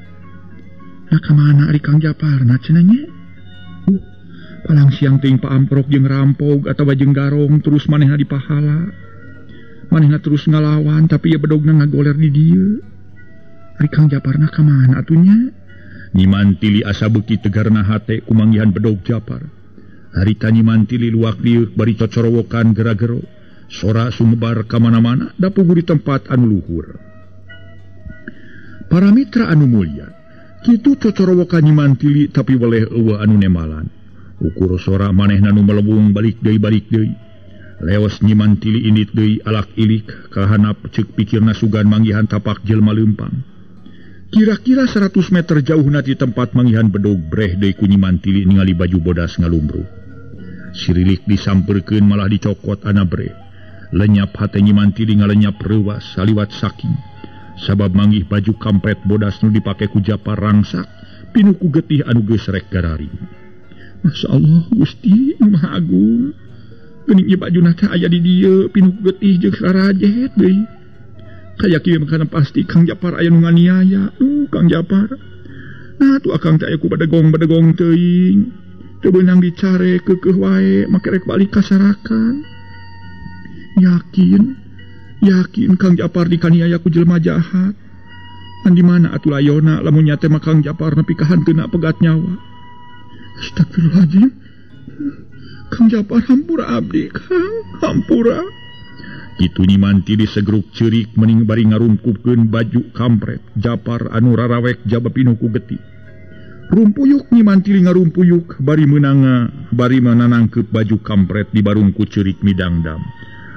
Nah ka mana ari Kang Japar na cenah nya? Palang siang teuing paamprok jeung rampog atawa jeung garong terus manehna dipahala. Manehna terus ngalawan tapi ieu bedogna ngagoler di dieu. Ari Kang Japarna ka mana atuh nya? Nyi Mantili asa beuki tegarna hate kumanggihan bedog Japar. Harita Nyi Mantili luak lieuh bari cocorowokan gera-gero. Sora sumebar ka mana-mana da puguh di tempat anu luhur. Para mitra anu mulia, kitu cocorowokan Nyi Mantili tapi weleh eueuh anu nemalan. Ukur sora manehna nu melebung balik deui. Leos Nyi Mantili indit deui alak ilik kahanap ceuk pikirna sugan manggihan tapak jelma leumpang. Kira-kira 100 meter jauhna ti tempat manggihan bedog breh deui ku Nyi Mantili ningali baju bodas ngalumbruh. Sirilik disampeurkeun malah dicokot ana breh. Lenyap hate Nyi Mantili ngalenyap reuwas saliwat saking. Sabab manggih baju kampret bodas nu dipake ku Japar rangsak pinuh ku getih anu geus rek gararing. Masya Allah Gusti Maha Agung. Geuning ieu bajuna teh aya di dieu pinuh ku getih jeung sarajet deui. Kaya kieu mah pasti Kang Japar aya nu nganiaya. Duh Kang Japar. Nah tuh akang teh aya ku badegong-badegong teuing. Teu beunang dicare keukeuh wae make rek balik ka sarakan. Yakin Kang Japar dikaniaya ku jelema jahat. An di mana atuh layona lamun nya teh mah Kang Japar nepi ka hanteuna pegat nyawa. Astagfirullahaladzim. Kang Japar hampura abdi Kang, hampura. Kitu Nyi Mantili segeruk ceurik meuning bari ngarungkupkeun baju kampret Japar anu rarawek jaba pinuh ku getih. Rumpuyuk Nyi Mantili ngarumpuyuk bari meunanga bari mananangkeup baju kampret di barungku ceurik midangdam.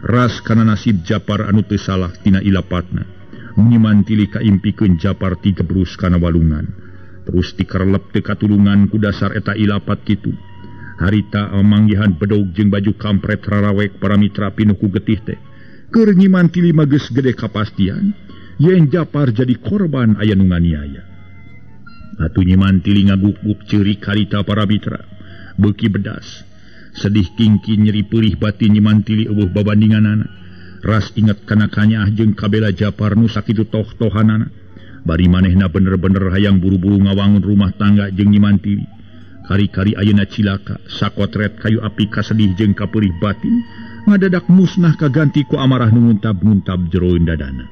Ras kana nasib Japar anu teu salah tina ilapatna. Nyi Mantili kaimpikeun Japar tigebrus kana walungan. Terus dikerlep teu katulungan ku dasar eta ilapat kitu. Harita manggihan bedog jeung baju kampret rarawek para mitra pinuh ku getih teh. Keur Nyi Mantili mah geus gede kapastian yen Japar jadi korban aya nu nganiaya. Atuh Nyi Mantili ngaguk-guk ceurik harita para mitra beuki bedas. Sedih kingki nyeri perih batin Nyi Mantili eueuh babandinganana. Ras inget kana kanyaah jeung kabela Japar nu sakitu toh-tohanana. Bari manehna bener-bener hayang buru-buru ngawangun rumah tangga jeung Nyi Mantili. Kari-kari ayeuna cilaka, sakotret kayu api kasedih jeung kapeurih batin, ngadadak musnah kaganti ku amarah nu nguntab-nguntab jeroeun dadana.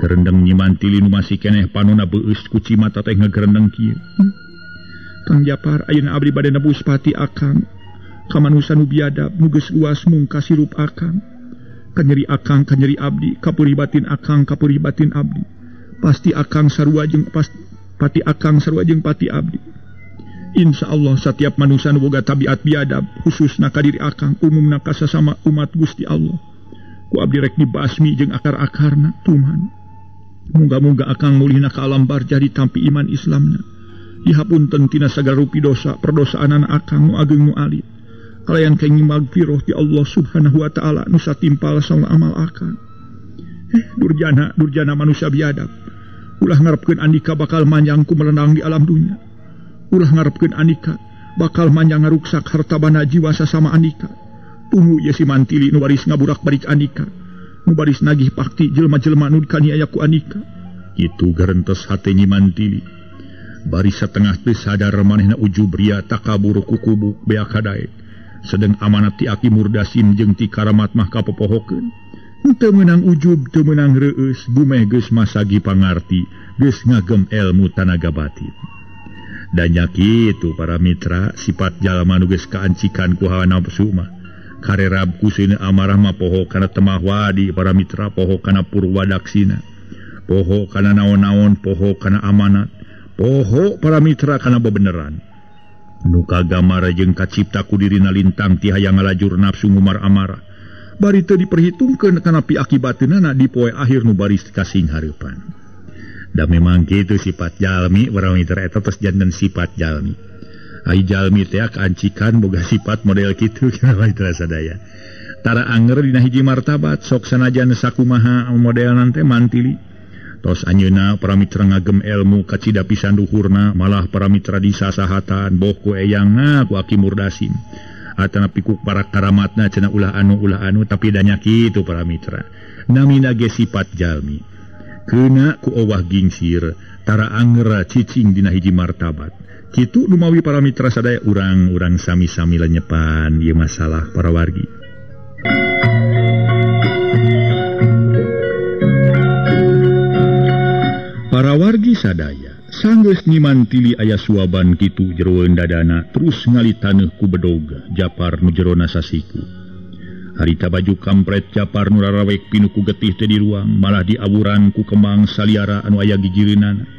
Gerendeng Nyi Mantili nu masih keneh panona beueus ku cimata teh ngagerendeng kieu. Kang Japar, ayeuna abdi bade nebus pati akang. Ka manusa nu biadab, nu geus luas mung kasirup akang. Kanyeri akang, kanyeri abdi, kapeurih batin akang, kapeurih batin abdi. Pasti akang sarua jeung pati akang sarua jeung pati abdi. Insya Allah setiap manusia nu boga tabiat biadab, khususna ka diri akang, umumna ka sasama umat Gusti Allah. Ku abdi rek dibasmi jeung akar-akarna, tuman. Muga-muga akang mulihna ka alam barjah ditampi iman Islamna. Dihapunten tina sagala rupi dosa perdosaanana akang nu ageng nu alit. Kalayan kenging magfirah ti Allah Subhanahu wa taala nu satimpal sauna amal akang. Durjana, durjana manusia biadab. Ulah ngarepkeun andika bakal manjang ku melenang di alam dunya. Ulah ngarepkeun andika bakal manjang ngaruksak harta bana jiwa sasama andika. Tunggu ye si Mantili nu baris ngaburak-barik andika. Nu baris nagih pakti jelema-jelema nu dikaniaya ku andika. Kitu garentes hate Nyi Mantili. Baris satengah teu sadar manehna ujub ria takabur kukubuk beak hadae. Sedeng amanat ti Aki Murdasim jeung ti Karamat mah kapopohokeun. Teu meunang ujub, teu meunang reueus, bumeh geus masagi pangarti, geus ngagem elmu tanaga batin. Danya kitu para mitra, sifat jalma nu geus kaancikan ku hawa nafsu mah. Karerab ku seuneu amarah mah poho kana temah wadi para mitra, poho kana purwadaksina, poho kana naon-naon, poho kana amanat, poho para mitra kana bebeneran. Nu kagamara jeung kacipta ku dirina lintang ti hayang ngalajur nafsu ngumar amarah. Bari teu diperhitungkeun kana piakibateunana di poe akhir nu baris kasing hareupan. Da memang kitu sifat jalmi para mitra eta tos janten sifat jalmi. Ai jalmi teh kaancikan boga sifat model kitu kana mitra sadaya. Tara anger dina hiji martabat sok sanajan sakumaha modelna teh Mantili. Tos anjeunna para mitra ngagem ilmu kacida pisan luhurna, malah para mitra disasahatan boh ku eyangna ku Aki Murdasim. Atana pikuk para karamatna cenah ulah anu tapi danya kitu para mitra. Namina ge sifat jalmi. Keuna ku owah gingsir, tara angera cicing dina hiji martabat. Kitu lumawi para mitra sadaya urang-urang sami-sami lenyepan ieu masalah para wargi. Para wargi sadaya, sanggeus Nyi Mantili aya suaban kitu jeroeun dadana terus ngali taneuh ku bedog Japar nu jerona sasiku. Harita baju kampret Japar nu rarawek pinuh ku getih teh di ruang, malah diawuran ku kembang saliara anu aya gigireunana.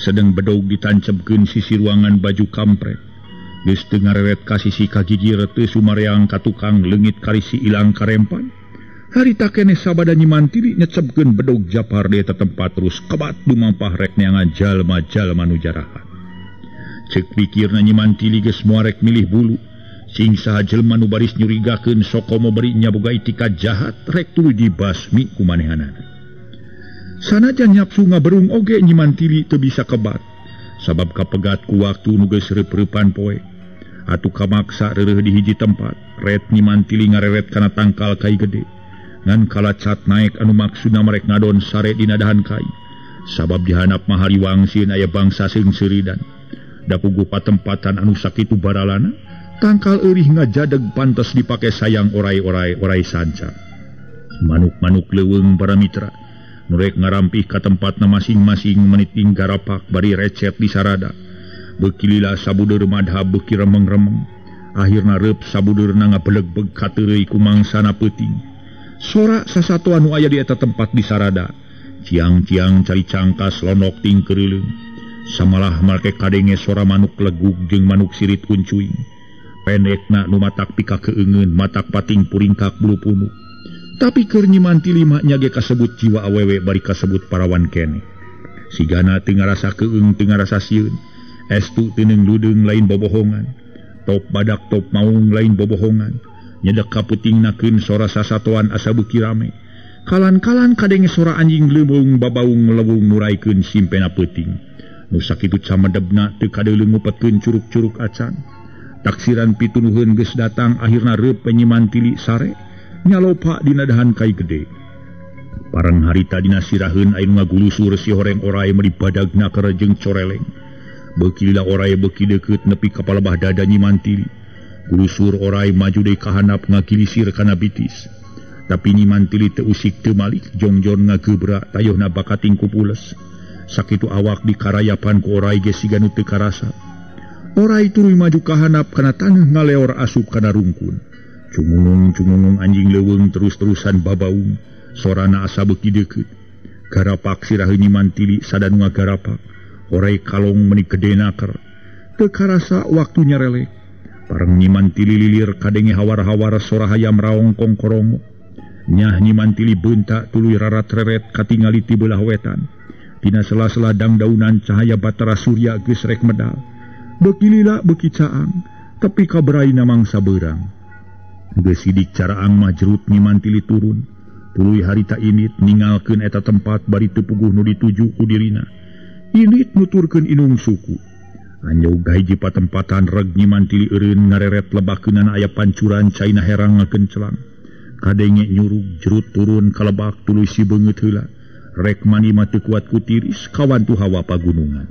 Sedeng bedog ditancebkeun sisi ruangan baju kampret. Geus teu ngareret ka sisi ka gigir teu sumareang ka tukang leungit karisi ilang karempan. Harita keneh sabada Nyi Mantili nyecebkeun bedog Japar di eta tempat terus kebat dumampah rek neangan jalma-jalma nu jarahat. Ceuk pikirna Nyi Mantili geus moal rek milih bulu. Sing saha jelema nu baris nyurigakeun sokomo bari nya boga itikad jahat rek tuluy dibasmi ku manehanana. Sanajan nyapsu ngaberung oge Nyi Mantili teu bisa kebat. Sabab kapegat ku waktu nu geus reup-reupan poe. Atuh kamaksa reureuh di hiji tempat, ret Nyi Mantili ngareret kana tangkal kai gede. Ngan kalacat naek anu maksudna marek ngadon sare dina dahan kai. Sabab dihanap mah hariwang sieun aya bangsa seungseuridan. Da puguh patempatan anu sakitu baralana, tangkal eurih ngajadeg pantes dipake sayang orai-orai orai sanca. Manuk-manuk leuweung para mitra, nu rek ngarampih ka tempatna masing-masing meniting garapak bari recet di sarada. Beuki lila sabudeur madhab beuki remeng-remeng. Akhirna reup sabudeurna ngabeleg-beg kateureuy ku mangsana peuting. Sora sasatoan nu aya di eta tempat di sarada. Ciang-ciang cari cangkas lonok ting keureuleung. Samalah make kadenge sora manuk legug jeung manuk sirit uncuing. Pendekna nu matak pika keungeun, matak pating puringkak bulu punuk. Tapi keur Nyi Mantili mah nya ge kasebut jiwa awewe bari kasebut parawan keneh. Sigana teu ngarasa keung teu ngarasa sieun. Estu teuneung ludeung lain bobohongan. Top badak top maung lain bobohongan. Nyedek kaputingnakeun sora sasatoan asa beuki rame. Kalan-kalan kadenge sora anjing leuweung babaung lewung nuraikeun simpena peuting. Nu sakitu camedebna teu kadeuleung ngupetkeun curug-curug acan. Taksiran pitunuheun geus datang akhirna reup Nyi Mantili sare nyalopa dina dahan kai gede. Parang harita dina siraheun aya nu ngagulusur si horeng orai meuli badagna kerejeng coreleng. Beuki lila orai beuki deukeut nepi ka palebah dada Nyi Mantili. Gulusur orai maju deui ka handap ngagilisir kana bitis. Tapi Nyi Mantili teu usik teu malik, jongjon ngagebra tayohna bakating ku pules. Sakitu awak dikarayapan ku orai ge siga nu teu karasa. Orai tuluy maju ka handap kana taneuh ngaleor asup kana rungkun. Cungungung-cungungung anjing leuweung terus-terusan babaung. Sorana asa beuki deukeut. Garapak siraheun Nyi Mantili sadan ngagarapak. Orai kalong meuni gedena ker. Teu karasa waktu nyarelek. Pareng Nyi Mantili lilir kadenge hawar-hawar sora hayam raong kongkorongo. Nyah Nyi Mantili beunta tuluy rarat-reret katingali ti beulah wetan. Tina sela-sela dangdaunan cahaya batara surya geus rek medal. Beuki lila beuki caang, tepi ka beraina mangsa beurang. Geus sidik caraang mah jerut Nyi Mantili turun. Tuluy harita init ningalkeun eta tempat bari teu puguh nu dituju ku dirina. Init nuturkeun inung suku. Anjog hiji patempatan reg Nyi Mantili eureun ngareret lebakeunana aya pancuran caina herang ngakencelang. Kadenge nyurug jerut turun ka lebak tuluy si beungeut heula. Rek mani mah teu kuat ku tiris kawantu hawa pagunungan.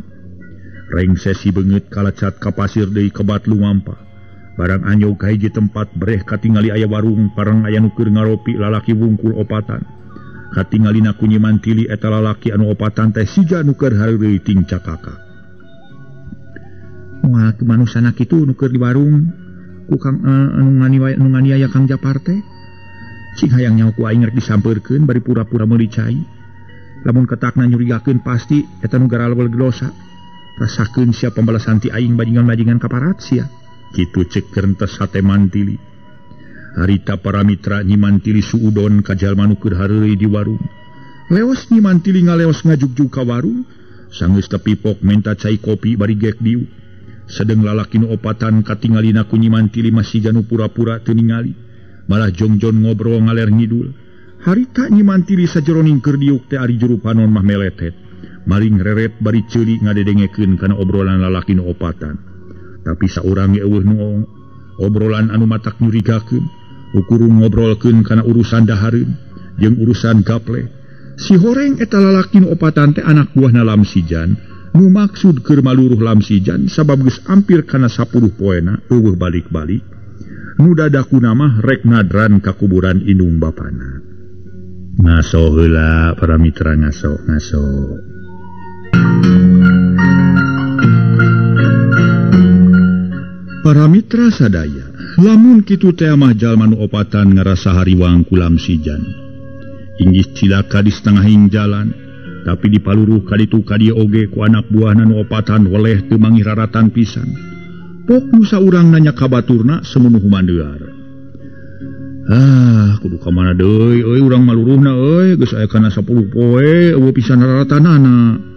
Rengse si beungeut kalacat ka pasir deui kebat lumampah. Barang anjog ka hiji tempat breh katingali aya warung parang aya nu keur ngaropi lalaki wungkul opatan. Katingalina ku Nyi Mantili eta lalaki anu opatan teh siga nu keur hareureuy ting cakaka. Moal manusana kitu nu keur di warung ku Kang anu nganiaya Kang Japar teh. Cing hayang nyaho ku aing rek disampeurkeun bari pura-pura meuli cai. Lamun ketakna nyurigakeun pasti eta nu garalewel dosa. Rasakeun sia pembalasan ti aing bajingan-bajingan kaparat sia. Kitu cek kerentes hate Mantili. Harita para mitra Nyi Mantili suudon ka jalma nu keur hareureuy di warung. Leos Nyi Mantili ngaleos ngajugjug ka warung, sanggeus tepipok menta cai kopi bari gek diuk. Sedeng lalaki nu opatan katingalina ku Nyi Mantili masih nu pura-pura teu ningali. Malah jongjon ngobrol ngaler ngidul. Harita Nyi Mantili sajeroning keur diuk teh ari juru panon mah meletet. Maling reret bari ceuli ngadedengekeun kana obrolan lalaki nu opatan. Tapi saurang ge eueuh nu obrolan anu matak nyurigakeun, ukurung ngobrolkeun kana urusan dahareun jeung urusan gaple. Si horeng eta lalaki nu opatan teh anak buahna Lamsijan, nu maksud keur maluruh Lamsijan sabab geus ampir kana 10 poena eueuh balik-balik. Nu dadakuna mah rek nadran ka kuburan indung bapana. Ngaso heula para mitra, ngaso ngaso. Para mitra sadaya, lamun kitu teh mah jalma nu opatan ngarasa hariwang ku Lamsijan. Inggih cilaka di setengahing jalan, tapi dipaluruh kaditu kadieu oge ku anak buahna nu opatan weleh teu mangih raratan pisan. Pok nu saurang nanya ka baturna semenuh mandear. Ah, kudu ka mana deui euy urang maluruhna euy, geus aya kana 10 poe eueuh pisan raratanana.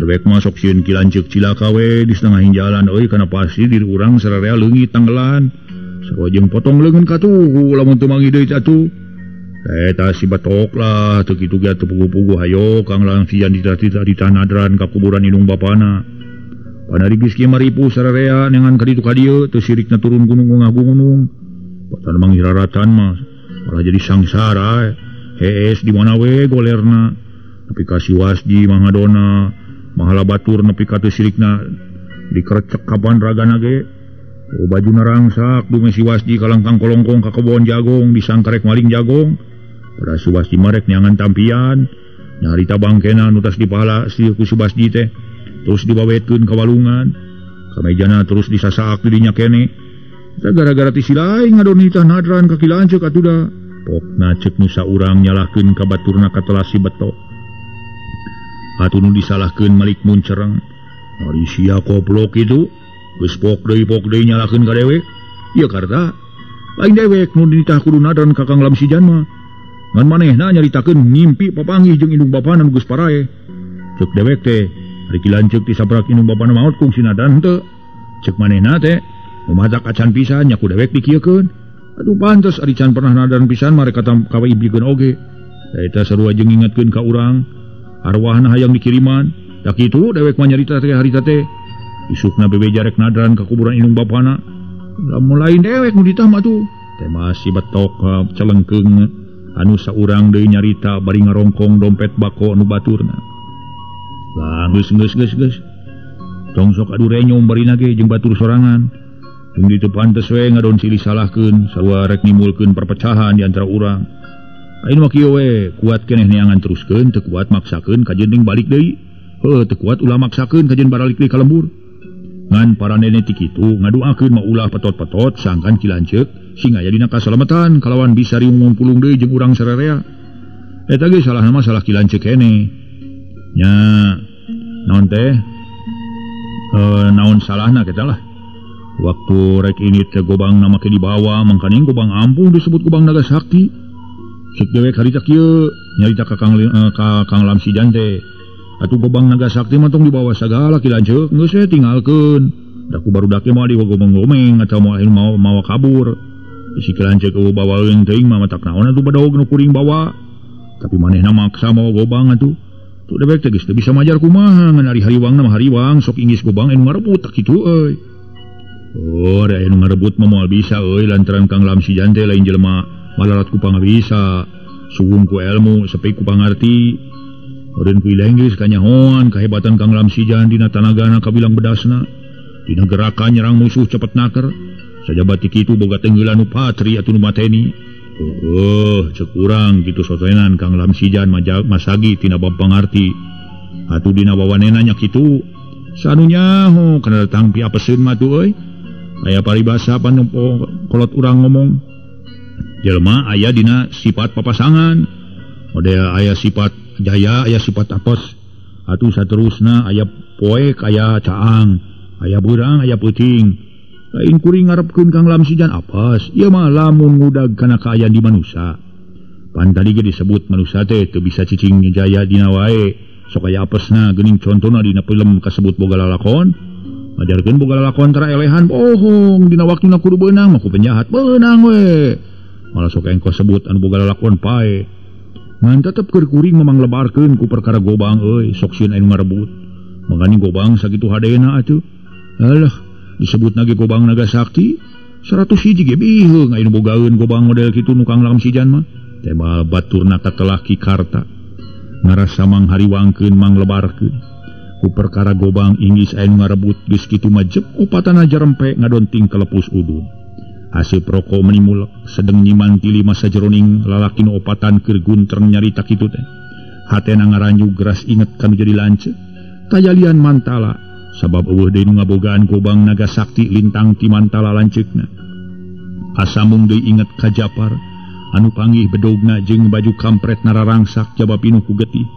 Dewek mah sok sieun ki lanceuk cilaka we di setengahing jalan euy kana pasti diri urang sararea leungit tanggelan. Sarua jeung potong leungeun katuhu lamun teu manggih deui atuh. Eta si betok lah teu kitu ge atuh puguh-puguh hayo Kang Lamsijan ditanadran ka kuburan indung bapana. Panari geus kieu maripuh sararea neangan ka ditu ka dieu teu sirikna turun gunung ngagunung. Patan manggih raratan mah malah jadi sangsara. Hees di mana we golerna. Tapi ka si Wasji mah ngadona mahala batur nepi ka teu sirikna dikerecek kapan ragana ge. Oh, bajuna rangsak dume si Wasji kalangkang kolongkong ka kebon jagong disangkarek maling jagong. Pada si Wasji marek neangan tampian nyarita bangkena nu tas dipahala si ku si Wasji teh terus dibawetkeun ka walungan kamejana terus disasaak di dinya kene. Eta gara-gara ti si lain ngadon nitah nadran ka ki lanceuk atuh da. Pokna ceuk nu saurang nyalahkeun ka baturna katelah si betok. Atuh nu disalahkeun Malik Muncereng. Ari sia goblok itu geus pok deui nyalahkeun ka dewek. Ieu karta lain dewek nu dititah kudu nadran ka Kang Lamsijan mah. Ngan manehna nyaritakeun ngimpi papanggih jeung indung bapana nu geus parae. Ceuk dewek teh ari ki lanceuk ti sabrak indung bapana maot kungsi nadran henteu. Ceuk manehna teh nu matak acan pisan nya ku dewek dikieukeun. Aduh pantes ari can pernah nadran pisan mah rek kawa iblikeun oge. Eta sarua jeung ngingetkeun ka urang. Arwahna hayang dikiriman. Tak kitu dewek mah nyarita teh harita teh. Isukna bebeja rek nadran ka kuburan indung bapana. Lamun lain dewek nu ditah mah tuh. Teh masih betok celengkeung Anu saurang deui nyarita bari ngarongkong dompet bako anu baturna. Lah geus geus geus geus. Tong sok adu renyom barina ge jeung batur sorangan. Jeung ditu pantes we ngadon silih salahkeun sarua rek nimulkeun perpecahan di antara urang. Ayeuna mah kieu we, kuat keneh neangan teruskeun, teu kuat maksakeun kajeun deui balik deui. Heuh, teu kuat ulah maksakeun kajeun baralik deui ka lembur. Ngan paranene ti kitu ngaduakeun mah ulah petot-petot sangkan Ki Lanceuk sing aya dina kasalametan kalawan bisa riung pulung deui jeung urang sararea. Eta ge salahna mah salah Ki Lanceuk keneh. Nya naon teh? Naon salahna kita lah. Waktu rek ini teh gobang nama ke dibawa mangkaning gobang ampuh disebut gobang naga sakti. Cek dewek harita kieu nyarita ka Kang Lamsijan teh. Atuh gobang naga sakti mah tong dibawa sagala Ki Lanceuk geus we tinggalkeun. Da ku barudak mah digomeng-gomeng atau mau mawa kabur. Si Ki Lanceuk eueuh bawaeun teuing mah matak naon atuh badog nu kuring bawa. Tapi manehna maksa mawa gobang atuh. Tuh dewek teh geus teu bisa majar kumaha ngan ari hariwangna mah hariwang sok inggis gobang anu ngarebut tak kitu euy. Oh, da anu ngarebut mah moal bisa euy lantaran Kang Lamsijan teh lain jelema malarat ku pangabisa, suwung ku ilmu, sepi ku pangarti. Eureun ku Inggris kanyahoan kahebatan Kang Lamsijan dina tanagana kabilang bedasna. Dina gerakan nyerang musuh cepet naker. Sajaba ti kitu boga tenggeulan nu patri atuh nu mateni. Cek urang kitu sotoenan Kang Lamsijan masagi tina bab pangarti. Atuh dina wawanena nya kitu. Sanu nyaho kana datang pi apeseun mah tuh euy. Aya paribasa pan kolot urang ngomong. Jelema aya dina sifat papasangan. Model aya sifat jaya, aya sifat apes. Atuh saterusna aya poek, aya caang, aya beurang, aya peuting. Lain kuring ngarepkeun Kang Lamsijan apes, ieu mah lamun ngudag kana kaayaan di manusa. Pan tadi ge disebut manusa teh teu bisa cicing jaya dina wae, sok aya apesna geuning contona dina film kasebut boga lalakon. Ajarkeun boga lalakon tara elehan bohong dina waktuna kudu beunang mah ku penjahat beunang we. Malah sok engko sebut anu boga lalakon pae. Ngan tetep keur kuring memang lebarkeun ku perkara gobang euy, sok sieun anu ngarebut. Mangani gobang sakitu hadena atuh. Alah, disebut nage gobang naga sakti 101 ge biheung anu bogaeun gobang model kitu nu Kang Lamsijan mah. Tebal baturna katelah Ki Karta. Ngarasa manghariwangkeun manglebarkeun. Ku perkara gobang inggis anu ngarebut geus kitu mah jep opatana jarempe ngadonting kelepus udun. Asep roko menimulek sedeng nyimantili masa jeroning lalaki nu opatan keur guntreng nyarita kitu teh. Hatena ngaranyu geras inget kanu jadi lanceuk. Tajalian mantala sabab eueuh deui nu ngabogaan gobang naga sakti lintang ti mantala lanceukna. Kasambung deui inget ka Japar anu panggih bedogna jeung baju kampret nararangsak jaba pinuh ku getih.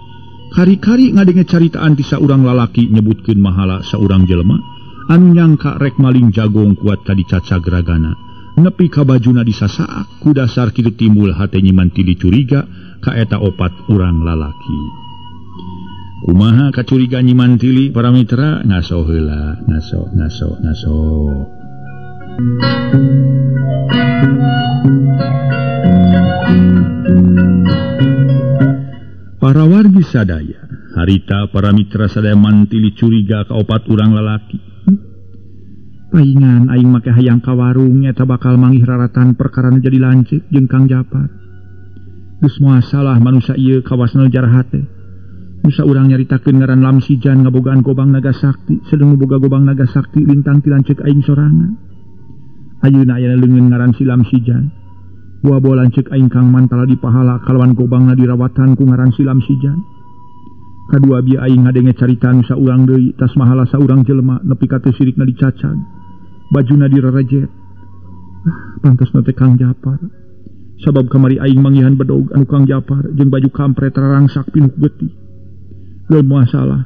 Kari-kari ngadenge caritaan ti saurang lalaki nyebutkeun mahala saurang jelema anu nyangka rek maling jagong kuat ka dicacag ragana. Nepi ka bajuna disasaak ku dasar kitu timbul hate nyimantili curiga ka eta opat urang lalaki. Kumaha kacuriga nyimantili para mitra ngaso heula ngaso ngaso ngaso. Para wargi sadaya harita para mitra sadaya mantili curiga ka opat urang lalaki. Paingan aing make hayang ka warung nyata bakal manggih raratan perkara nu jadi lanceuk jeung Kang Japar. Geus moal salah manusa ieu kawasna jarahat teh. Nusa urang nyaritakeun ngaran Lamsijan ngabogaan gobang naga sakti, sedeng nu boga gobang naga sakti lintang ti lanceuk aing sorangan. Ayeuna aya leungeun ngaran si Lamsijan. Buah-buah lanceuk aing Kang Mantala dipahala kalawan gobangna dirawatan ku ngaran si Lamsijan. Kadua bieu aing ngadenge carita nu saurang deui tas mahala saurang jelema nepi ka teu sirikna dicacag. Bajuna direrejet. Pantasna teh Kang Japar. Sabab kamari aing manggihan bedog anu Kang Japar jeung baju kampret rarangsak pinuh getih. Geus moal salah.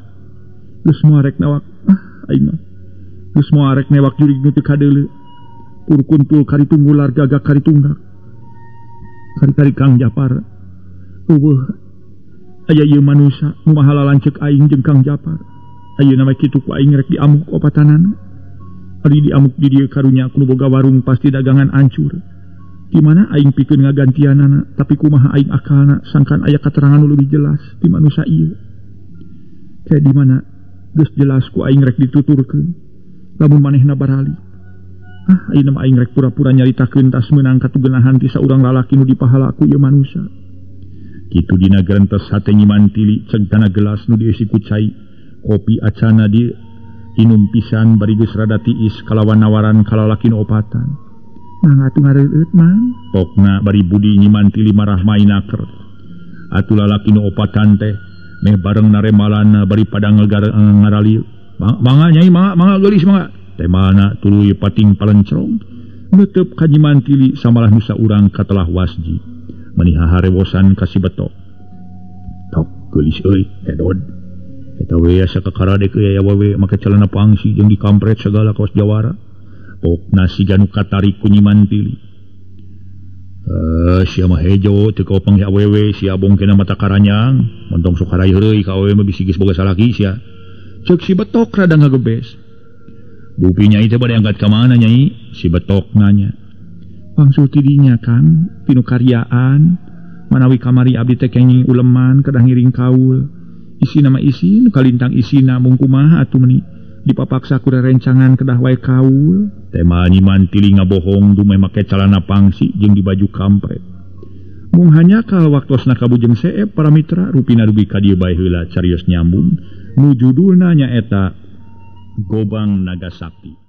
Geus moal rek nawak. Aing mah. Geus moal rek newak jurig nu teu kadeuleu. Kurkuntul karitu ngular gagak karitunggak. Kari-kari Kang Japar. Eueuh. Aya ieu manusa nu mahala lanceuk aing jeung Kang Japar. Ayeuna mah kitu ku aing rek diamuk opatanana. Ari diamuk di dieu karunya ku nu boga warung pasti dagangan ancur. Di mana aing pikeun ngagantianana, tapi kumaha aing akalna sangkan aya katerangan nu leuwih jelas ti manusa ieu. Kayak di mana geus jelas ku aing rek dituturkeun. Lamun manehna barali. Ayeuna mah aing rek pura-pura nyaritakeun tas meunang katugenahan ti saurang lalaki nu dipahala ku ieu manusa. Kitu dina gerentes hate Nyi Mantili ceg kana gelas nu dieusi ku cai kopi acana di inum pisan bari geus rada tiis kalawan nawaran ka lalaki nu opatan. Mangga atuh ngareueut Mang. Pokna bari budi Nyi Mantili marah mainaker. Atuh lalaki nu opatan teh meh bareng naremalan bari pada ngarali. Mangga Nyai mangga mangga geulis mangga. Temana tuluy pating palencrong. Nutup ka Nyi Mantili samalah nusa urang katelah wasji. Meni haharewosan ka si Betok. Tok geulis euy hedod. Eta we asa kakaradek euy aya wawe make celana pangsi jeung dikampret sagala kaos jawara. Pokna siga nu katarik ku Nyi Mantili. Sia mah hejo teu kaopang awewe sia bongkena mata karanyang. Montong sok harai heureuy ka awewe mah bisi geus boga salaki sia. Ceuk si Betok rada ngagebes. Bupi Nyai teh bade angkat ka mana Nyai? Si Betok nanya. Wangsul ti dinya Kang, tinu karyaan. Manawi kamari abdi teh kenging uleman kedah ngiring kaul. Isina mah isi, nu kalintang isina mung kumaha atuh meuni dipapaksa ku rerencangan kedah wae kaul. Tema Nyi Mantili ngabohong dumeh make calana pangsi jeung di baju kampret. Mung hanyakal waktosna kabujeng seep para mitra rupina dugi ka dieu bae heula carios nyambung nu judulna nyaeta Gobang Naga Sakti.